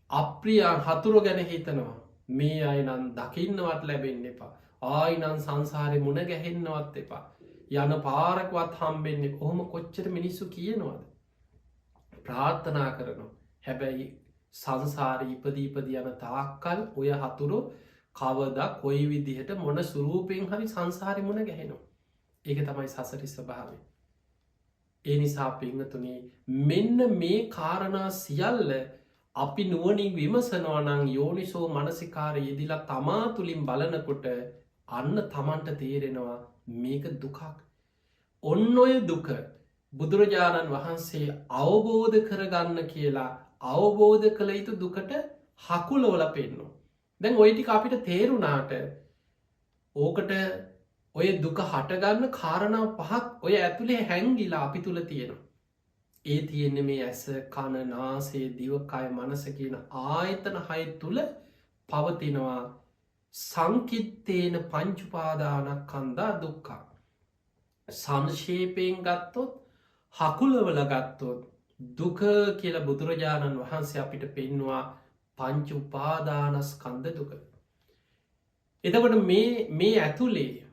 අප්‍රියයන් හතුරු ගැන හිතනවා, මේ අය නම් දකින්නවත් ලැබෙන්න එපා, ආයි නම් සංසාරේ මුණ ගැහෙන්නවත් එපා, යන පාරකවත් හම්බෙන්නේ. ඔහොම කොච්චර මිනිස්සු කියනවද, ප්‍රාර්ථනා කරනවා. හැබැයි සංසාරේ ඉපදී ඉපදී යන තාක්කල් ඔය හතුරු කවදා කොයි විදිහට මොන ස්වරූපයෙන් හරි සංසාරේ මුණ ගැහෙනවා. ඒක තමයි සසරේ ස්වභාවය. ඒ නිසා පින්වතුනි, මෙන්න මේ කාරණා සියල්ල අපි නුවණින් විමසනවා නම් යෝනිසෝ මනසිකාරය යෙදිලා තමා තුලින් බලනකොට අන්න තමන්ට තේරෙනවා මේක දුකක්. ඔන්න ඔය දුක බුදුරජාණන් වහන්සේ අවබෝධ කරගන්න කියලා අවබෝධ කළ යුතු දුකට හකුලවලා පෙන්නවා. දැන් ওই ටික අපිට තේරුණාට ඕකට ඔය දුක හටගන්න කාරණා පහක් ඔය ඇතුලේ හැංගිලා අපි තුල තියෙනවා. ඒ තියෙන්නේ මේ ඇස, කන, නාසය, දිව, කය, මනස කියන ආයතන හය තුල පවතිනවා සංකිට්තේන පංච උපාදානස්කන්ධා දුක්ඛ. සංක්ෂේපයෙන් ගත්තොත්, හකුලවල ගත්තොත් දුක කියලා බුදුරජාණන් වහන්සේ අපිට පෙන්නවා පංච උපාදානස්කන්ධ දුක. එතකොට මේ ඇතුලේ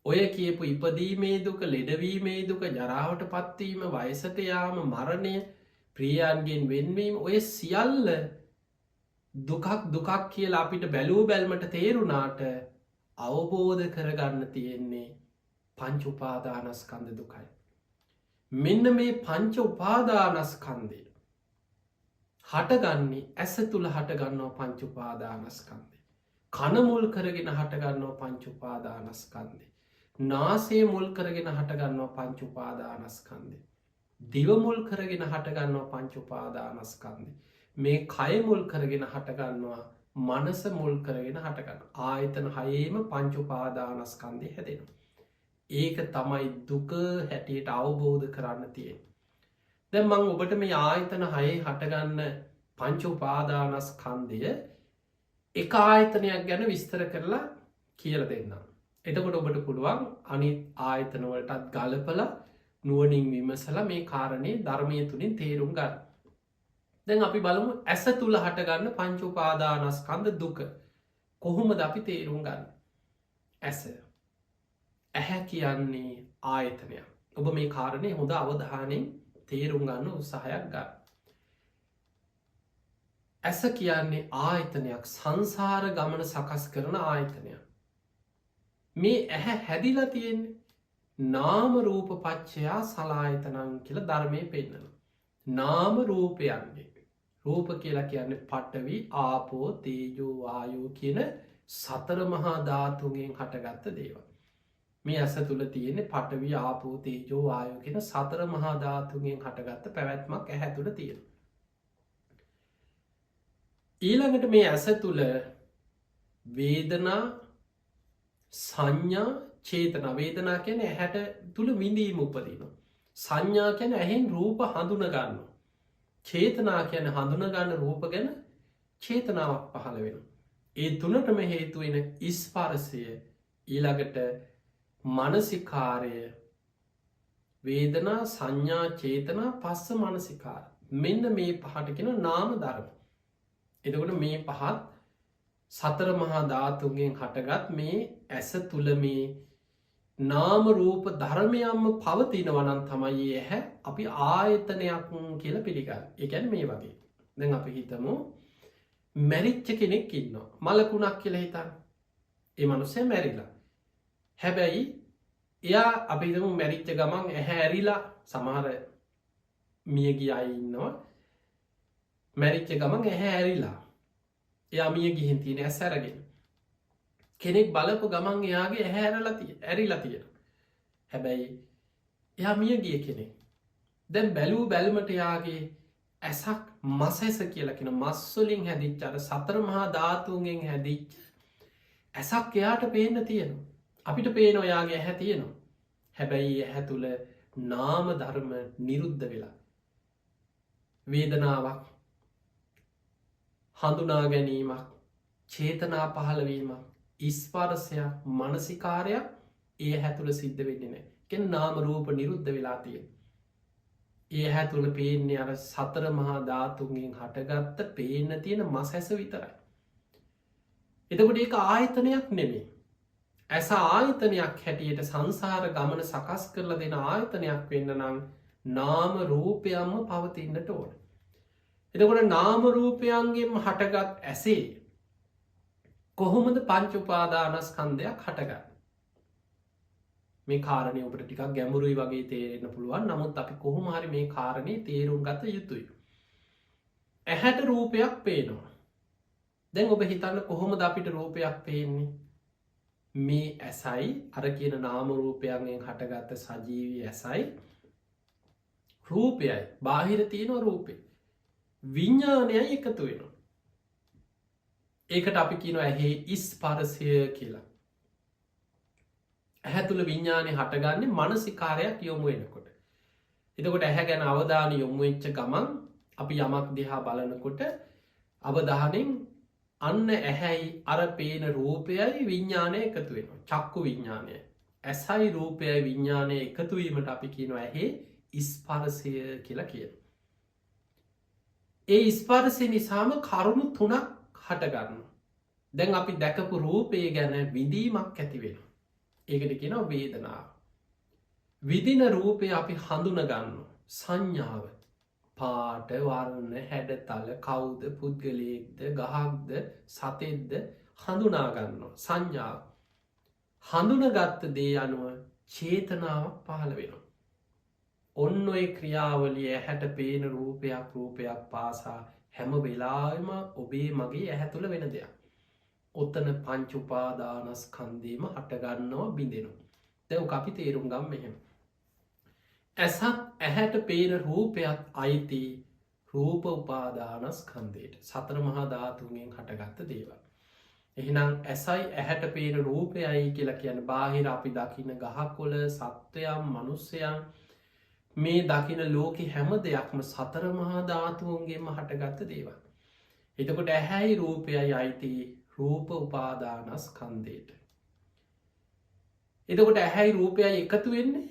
ඔය කියපු ඉපදීමේ දුක, ලෙඩවීමේ දුක, ජරාවට පත්වීම, වයසට යාම, මරණය, ප්‍රියයන්ගෙන් වෙන්වීම, ඔය සියල්ල දුකක් දුකක් කියලා අපිට බැලූ බැල්මට තේරුණාට අවබෝධ කරගන්න තියෙන්නේ පංච උපාදානස්කන්ධ දුකයි. මෙන්න මේ පංච උපාදානස්කන්ධය හටගන්නේ ඇස තුල හටගන්නවා පංච උපාදානස්කන්ධය. කන මුල් කරගෙන හටගන්නවා පංච උපාදානස්කන්ධය. නාසය මුල් කරගෙන හටගන්නවා පංච උපාදානස්කන්ධය. දිව මුල් කරගෙන හටගන්නවා පංච උපාදානස්කන්ධය. මේ කය මුල් කරගෙන හටගන්නවා, මනස මුල් කරගෙන හටගන්නවා. ආයතන හයේම පංච උපාදානස්කන්ධය හැදෙනවා. ඒක තමයි දුක හැටියට අවබෝධ කරන්න තියෙන්නේ. දැන් මං ඔබට මේ ආයතන හයේ හටගන්න පංච උපාදානස්කන්ධය එක ආයතනයක් ගැන විස්තර කරලා කියලා දෙන්නම්. එතකොට ඔබට පුළුවන් අනිත් ආයතන වලටත් ගලපලා නුවණින් විමසලා මේ කාරණේ ධර්මයේ තුලින් තේරුම් ගන්න. දැන් අපි බලමු ඇස තුල හටගන්න පංච උපාදානස්කන්ධ දුක කොහොමද අපි තේරුම් ගන්න? ඇස. ඇහැ කියන්නේ ආයතනයක්. ඔබ මේ කාරණේ හොඳ අවධානයෙන් තේරුම් ගන්න උත්සාහයක් ගන්න. ඇස කියන්නේ ආයතනයක්, සංසාර ගමන සකස් කරන ආයතනයක්. මේ ඇහැ හැදිලා තියෙන්නේ නාම රූප පච්චයා සලායතනං කියලා ධර්මයේ පෙන්නනවා. නාම රූපයන්ගේ, රූප කියලා කියන්නේ පඨවි, ආපෝ, තේජෝ, වායෝ කියන සතර මහා ධාතුන්ගෙන් හටගත්ත දේවල්. මේ ඇස තුල තියෙන පඨවි, ආපෝ, තේජෝ, වායෝ කියන සතර මහා ධාතුන්ගෙන් හටගත්ත පැවැත්මක් ඇහැ තුල තියෙනවා. ඊළඟට මේ ඇස තුල වේදනා, සංඥා, චේතනා. වේදනා කියන්නේ ඇහැට තුල විඳීම උපදිනවා. සංඥා කියන්නේ ඇහෙන් රූප හඳුන ගන්නවා. චේතනා කියන්නේ හඳුන ගන්න රූප ගැන චේතනාවක් පහළ වෙනවා. ඒ තුනටම හේතු වෙන ස්පර්ශය, ඊළඟට මනසිකාරය, වේදනා, සංඥා, චේතනා, පස්ස, මනසිකාර. මෙන්න මේ පහට කියන නාම ධර්ම. එතකොට මේ පහත් සතර මහා ධාතුන්ගෙන් හටගත් මේ ඇස තුල මේ නාම රූප ධර්මයන්ම පවතිනවා නම් තමයි ඇහැ අපි ආයතනයක් කියලා පිළිගන්නේ. ඒ කියන්නේ මේ වගේ. දැන් අපි හිතමු මැරිච්ච කෙනෙක් ඉන්නවා. මලකුණක් කියලා හිතන්න. ඒ මනුස්සයා මැරිලා. හැබැයි එයා අපි හිතමු මැරිච්ච ගමන් ඇහැ ඇරිලා, සමහර මිය ගිය අය ඉන්නවා. මැරිච්ච ගමන් ඇහැ ඇරිලා. එයා මිය ගිහින් තියෙන ඇස් අරගෙන. කෙනෙක් බලපු ගමන් එයාගේ ඇහැ ඇරිලා තියෙනවා. හැබැයි එයා මිය ගිය කෙනෙක්. දැන් බැලූ බැලමට එයාගේ ඇසක් මස් ඇස කියලා කියන මස් වලින් හැදිච්ච අර සතර මහා ධාතුන්ගෙන් හැදිච්ච ඇසක් එයාට පේන්න තියෙනවා. අපිට පේන ඔයාගේ ඇහැ තියෙනවා. හැබැයි ඇහැ තුල නාම ධර්ම නිරුද්ධ වෙලා. වේදනාවක්, හඳුනා ගැනීමක්, චේතනා පහළවීමක්, ස්පර්ශයක්, මනසිකාරයක් ඒ ඇහැ තුල සිද්ධ වෙන්නේ නැහැ. කියන්නේ නාම රූප නිරුද්ධ වෙලා තියෙනවා. ඒ ඇහැ තුල පේන්නේ අර සතර මහා ධාතුන්ගෙන් හටගත්ත පේන්න තියෙන මස් ඇස විතරයි. එතකොට ඒක ආයතනයක් නෙමෙයි. ඇස ආයතනයක් හැටියට සංසාර ගමන සකස් කරලා දෙන ආයතනයක් වෙන්න නම් නාම රූපයන්ම පවතින්නට ඕන. එතකොට නාම රූපයන්ගෙන්ම හටගත් ඇසේ කොහොමද පංච උපාදානස්කන්ධයක් හටගන්නේ? මේ කාරණේ ඔබට ටිකක් ගැඹුරුයි වගේ තේරෙන්න පුළුවන්. නමුත් අපි කොහොම හරි මේ කාරණේ තේරුම් ගත යුතුයි. ඇහැට රූපයක් පේනවා. දැන් ඔබ හිතන්න කොහොමද අපිට රූපයක් පේන්නේ? මේ ඇසයි අර කියන නාම රූපයන්ගෙන් හටගත්ත සජීවී ඇසයි රූපයයි, බාහිර තියෙන රූපේ විඥානයයි එකතු වෙනවා. ඒකට අපි කියනවා ඇහි ස්පර්ශය කියලා. ඇහැ තුල විඥානය හටගන්නේ මානසිකාරයක් යොමු වෙනකොට. එතකොට ඇහැ ගැන අවධානය යොමු වෙච්ච ගමන් අපි යමක් දිහා බලනකොට අවධානයෙන් අන්න ඇහැයි අර පේන රූපයයි විඥානය එකතු වෙනවා. චක්කු විඥානය. ඇසයි රූපයයි විඥානය එකතු වීමට අපි කියනවා ඇහි ස්පර්ශය කියලා කියනවා. ඒ ස්පර්ශය නිසාම කරුණු තුනක් හටගන්නවා. දැන් අපි දැකපු රූපය ගැන විඳීමක් ඇති වෙනවා. ඒකට කියනවා වේදනාව. විඳින රූපය අපි හඳුන ගන්නවා සංඥාව. පාට, වර්ණ, හැඩතල, කවුද, පුද්ගලයෙක්ද, ගහක්ද, සතෙක්ද හඳුනා ගන්නවා සංඥාව. හඳුනගත්ත දේ අනුව චේතනාවක් පහළ වෙනවා. ඔන්න ඔය ක්‍රියාවලිය ඇහැට පේන රූපයක් රූපයක් පාසා හැම වෙලාවෙම ඔබේ මගේ ඇහැ තුළ වෙන දෙයක්. ඔතන පංච උපාදානස්කන්ධේම හටගන්නවා, බිඳෙනවා. දැන් ඔක අපි තේරුම් ගමු මෙහෙම. ඇසත් ඇහැට පේන රූපයත් අයිති රූප උපාදානස්කන්ධයට. සතර මහා ධාතුන්ගෙන් හටගත්ත දේවල්. එහෙනම් ඇසයි ඇහැට පේන රූපයයි කියලා කියන්නේ බාහිර අපි දකින ගහකොළ, සත්වයන්, මනුස්සයන් මේ දකින ලෝකෙ හැම දෙයක්ම සතර මහා ධාතුන්ගෙන්ම හටගත්ත දේවල්. එතකොට ඇහැයි රූපයයි අයිති රූප උපාදානස්කන්ධයට. එතකොට ඇහැයි රූපයයි එකතු වෙන්නේ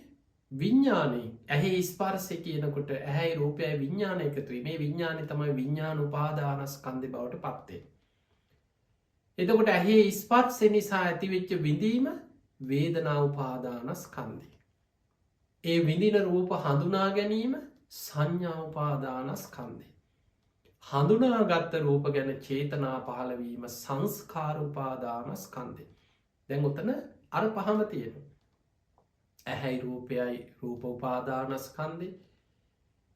විඥානේ. ඇහි ස්පර්ශය කියනකොට ඇහැයි රූපයයි විඥානය එකතු වෙයි. මේ විඥානේ තමයි විඥාන උපාදානස්කන්ධය බවට පත් වෙන්නේ. එතකොට ඇහි ස්පර්ශය නිසා ඇතිවෙච්ච විඳීම වේදනා උපාදානස්කන්ධය. ඒ විඳින රූප හඳුනා ගැනීම සංඥා උපාදානස්කන්ධය. හඳුනාගත්ත රූප ගැන චේතනා පහළ වීම සංස්කාර උපාදානස්කන්ධය. දැන් ඔතන අර පහම තියෙනවා. ඇහැයි රූපයයි රූප උපාදානස්කන්ධය,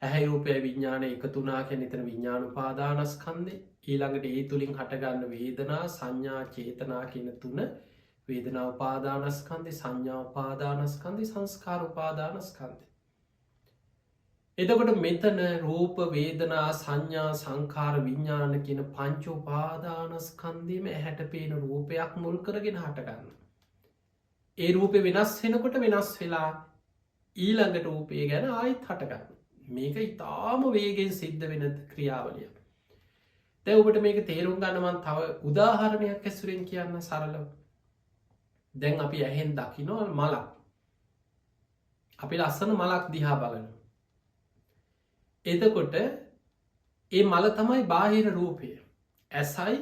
ඇහැයි රූපයයි විඥානය එකතු වුණා කියන්නේ එතන විඥාන උපාදානස්කන්ධේ. ඊළඟට ඒ තුලින් හටගන්න වේදනා, සංඥා, චේතනා කියන තුන වේදනා උපාදානස්කන්ධේ, සංඥා උපාදානස්කන්ධේ, සංස්කාර උපාදානස්කන්ධේ. එතකොට මෙතන රූප, වේදනා, සංඥා, සංඛාර, විඥාන කියන පංච උපාදානස්කන්ධෙම ඇහැට පේන රූපයක් මුල් කරගෙන හටගන්නවා. ඒ රූපේ වෙනස් වෙනකොට වෙනස් වෙලා ඊළඟ රූපය ගැන ආයෙත් හටගන්නවා. මේක ඉතාම වේගෙන් සිද්ධ වෙන ක්‍රියාවලියක්. දැන් ඔබට මේක තේරුම් ගන්න මං තව උදාහරණයක් ඇසුරෙන් කියන්න සරලව. දැන් අපි ඇහෙන් දකිනවා මලක්. අපි ලස්සන මලක් දිහා බලනවා. එතකොට ඒ මල තමයි බාහිර රූපය. ඇසයි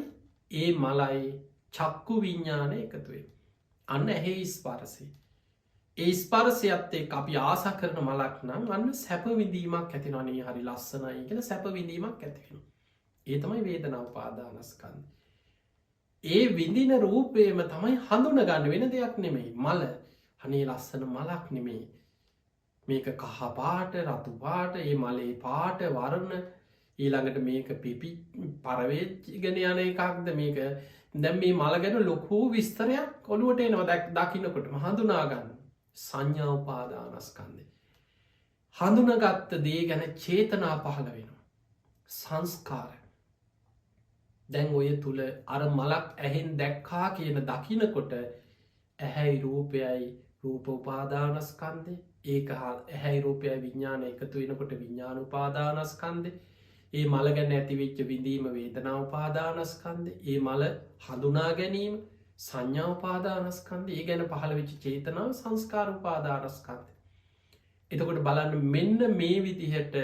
ඒ මලයි චක්කු විඤ්ඤාණය එකතු වෙනවා. අන්න ඇහි ස්පර්ශය. ඒ ස්පර්ශයත් එක්ක අපි ආසා කරන මලක් නම් අන්න සැප විඳීමක් ඇති වෙනවා. නේ හරි ලස්සනයි කියලා සැප විඳීමක් ඇති වෙනවා. ඒ තමයි වේදනා උපාදානස්කන්ධ. ඒ විඳින රූපේම තමයි හඳුනගන්න වෙන දෙයක් නෙමෙයි. මල අනේ ලස්සන මලක් නෙමෙයි. මේක කහ පාට, රතු පාට, ඒ මලේ පාට වර්ණ, ඊළඟට මේක පිපි පරවේජ්ගෙන යන එකක්ද මේක. දැන් මේ මල ගැන ලොකු විස්තරයක් ඔළුවට එනවා දකින්නකොටම හඳුනා ගන්න. සංඥා උපාදානස්කන්ධය. හඳුනාගත්ත දේ ගැන චේතනා පහළ වෙනවා. සංස්කාර. දැන් ඔය තුල අර මලක් ඇහෙන් දැක්කා කියන දකින්නකොට ඇහැයි රූපයයි රූප උපාදානස්කන්ධේ, ඒක ඇහැයි රූපයයි විඥාන එකතු වෙනකොට විඥාන උපාදානස්කන්ධේ, ඒ මල ගැන ඇතිවෙච්ච විඳීම වේදනා උපාදානස්කන්ධේ, ඒ මල හඳුනා ගැනීම සංඥා උපාදානස්කන්ධේ, ඒ ගැන පහළ වෙච්ච චේතනාව සංස්කාර උපාදානස්කන්ධේ. එතකොට බලන්න මෙන්න මේ විදිහට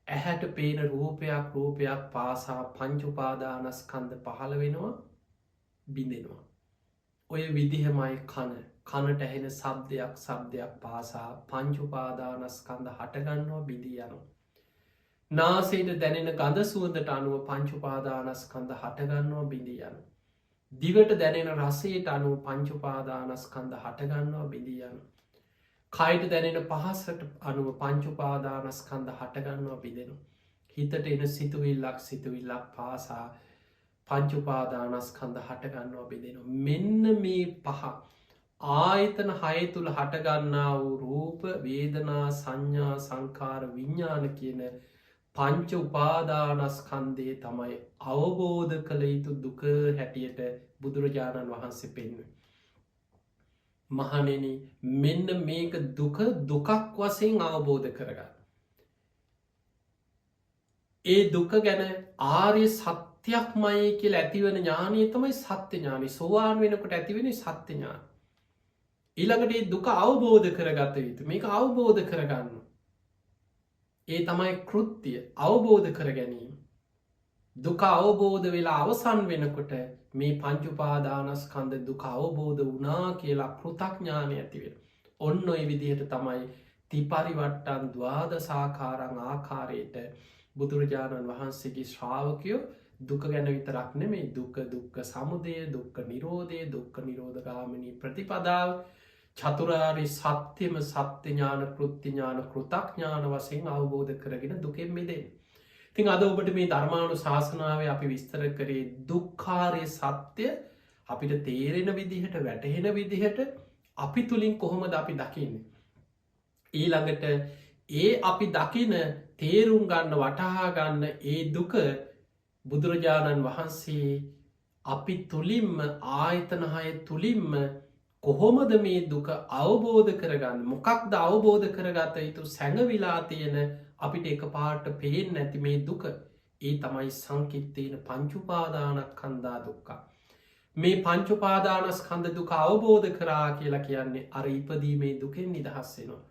ඇහැට පේන රූපයක් රූපයක් පාසා පංච උපාදානස්කන්ධ පහළ වෙනවා, බිඳෙනවා. ඔය විදිහමයි කන. කනට ඇහෙන ශබ්දයක් ශබ්දයක් පාසා පංච උපාදානස්කන්ධ හටගන්නවා, බිඳී යනවා. නාසයට දැනෙන ගඳ සුවඳට අනුව පංච උපාදානස්කන්ධ හටගන්නවා, බිඳී යනවා. දිවට දැනෙන රසයට අනුව පංච උපාදානස්කන්ධ හටගන්නවා, බිඳී යනවා. කයට දැනෙන පහසට අනුව පංච උපාදානස්කන්ධ හටගන්නවා, බිඳෙනවා. හිතට එන සිතුවිල්ලක් සිතුවිල්ලක් පාසා පංච උපාදානස්කන්ධ හටගන්නවා, බිඳෙනවා. මෙන්න මේ පහ ආයතන හය තුල හටගන්නා වූ රූප, වේදනා, සංඥා, සංඛාර, විඥාන කියන පංච උපාදානස්කන්ධය තමයි අවබෝධ කළ යුතු දුක හැටියට බුදුරජාණන් වහන්සේ පෙන්වුවේ. මහණෙනි, මෙන්න මේක දුක දුකක් වශයෙන් අවබෝධ කරගන්න. ඒ දුක ගැන ආර්ය සත්‍යක්මයි කියලා ඇතිවන ඥානිය තමයි සත්‍ය ඥානි. සෝවාන් වෙනකොට ඇතිවෙන්නේ සත්‍ය ඥාන. ඊළඟට මේ දුක අවබෝධ කරගත යුතු. මේක අවබෝධ කරගන්න. ඒ තමයි කෘත්‍ය, අවබෝධ කර ගැනීම. දුක අවබෝධ වෙලා අවසන් වෙනකොට මේ පංච උපාදානස්කන්ධ දුක අවබෝධ වුණා කියලා කෘතඥානය ඇති වෙනවා. ඔන්න ඔය විදිහට තමයි ත්‍රිපරිවට්ටං ද්වාදසාකාරං ආකාරයට බුදුරජාණන් වහන්සේගේ ශ්‍රාවකයෝ දුක ගැන විතරක් නෙමෙයි, දුක, දුක්ඛ සමුදය, දුක්ඛ නිරෝධය, දුක්ඛ නිරෝධ ගාමිනී ප්‍රතිපදාව, චතුරාර්ය සත්‍යම සත්‍ය ඥාන, කෘත්‍ය ඥාන, කෘතඥාන වශයෙන් අවබෝධ කරගෙන දුකෙන් මිදෙන්න. ඉතින් අද ඔබට මේ ධර්මානුශාසනාවේ අපි විස්තර කරේ දුක්ඛාරය සත්‍ය අපිට තේරෙන විදිහට, වැටහෙන විදිහට අපි තුලින් කොහොමද අපි දකින්නේ. ඊළඟට ඒ අපි දකින, තේරුම් ගන්න, වටහා ගන්න ඒ දුක බුදුරජාණන් වහන්සේ අපි තුලින්ම, ආයතන හය තුලින්ම කොහොමද මේ දුක අවබෝධ කරගන්න, මොකක්ද අවබෝධ කරගත යුතු සැඟවිලා තියෙන අපිට එකපාරට පේන්නේ නැති මේ දුක, ඒ තමයි සංකිට්ඨේන පංච උපාදානස්කන්ධා දුක්ඛ. මේ පංච උපාදානස්කන්ධ දුක අවබෝධ කරා කියලා කියන්නේ අර ඉපදීමේ දුකෙන් නිදහස් වෙනවා.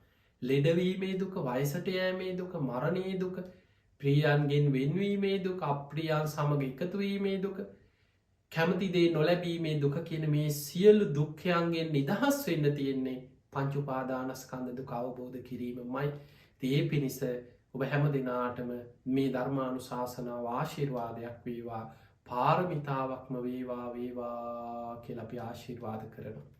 ලෙඩවීමේ දුක, වයසට යෑමේ දුක, මරණයේ දුක, ප්‍රියයන්ගෙන් වෙන්වීමේ දුක, අප්‍රියයන් සමග එකතු වීමේ දුක, කැමති දේ නොලැබීමේ දුක කියන මේ සියලු දුක්ඛයන්ගෙන් නිදහස් වෙන්න තියෙන්නේ පංච උපාදානස්කන්ධ දුක අවබෝධ කිරීමමයි. ඒ පිණිස ඔබ හැම දිනාටම මේ ධර්මානුශාසනාව ආශිර්වාදයක් වේවා, පාරමිතාවක්ම වේවා වේවා කියලා අපි ආශිර්වාද කරනවා.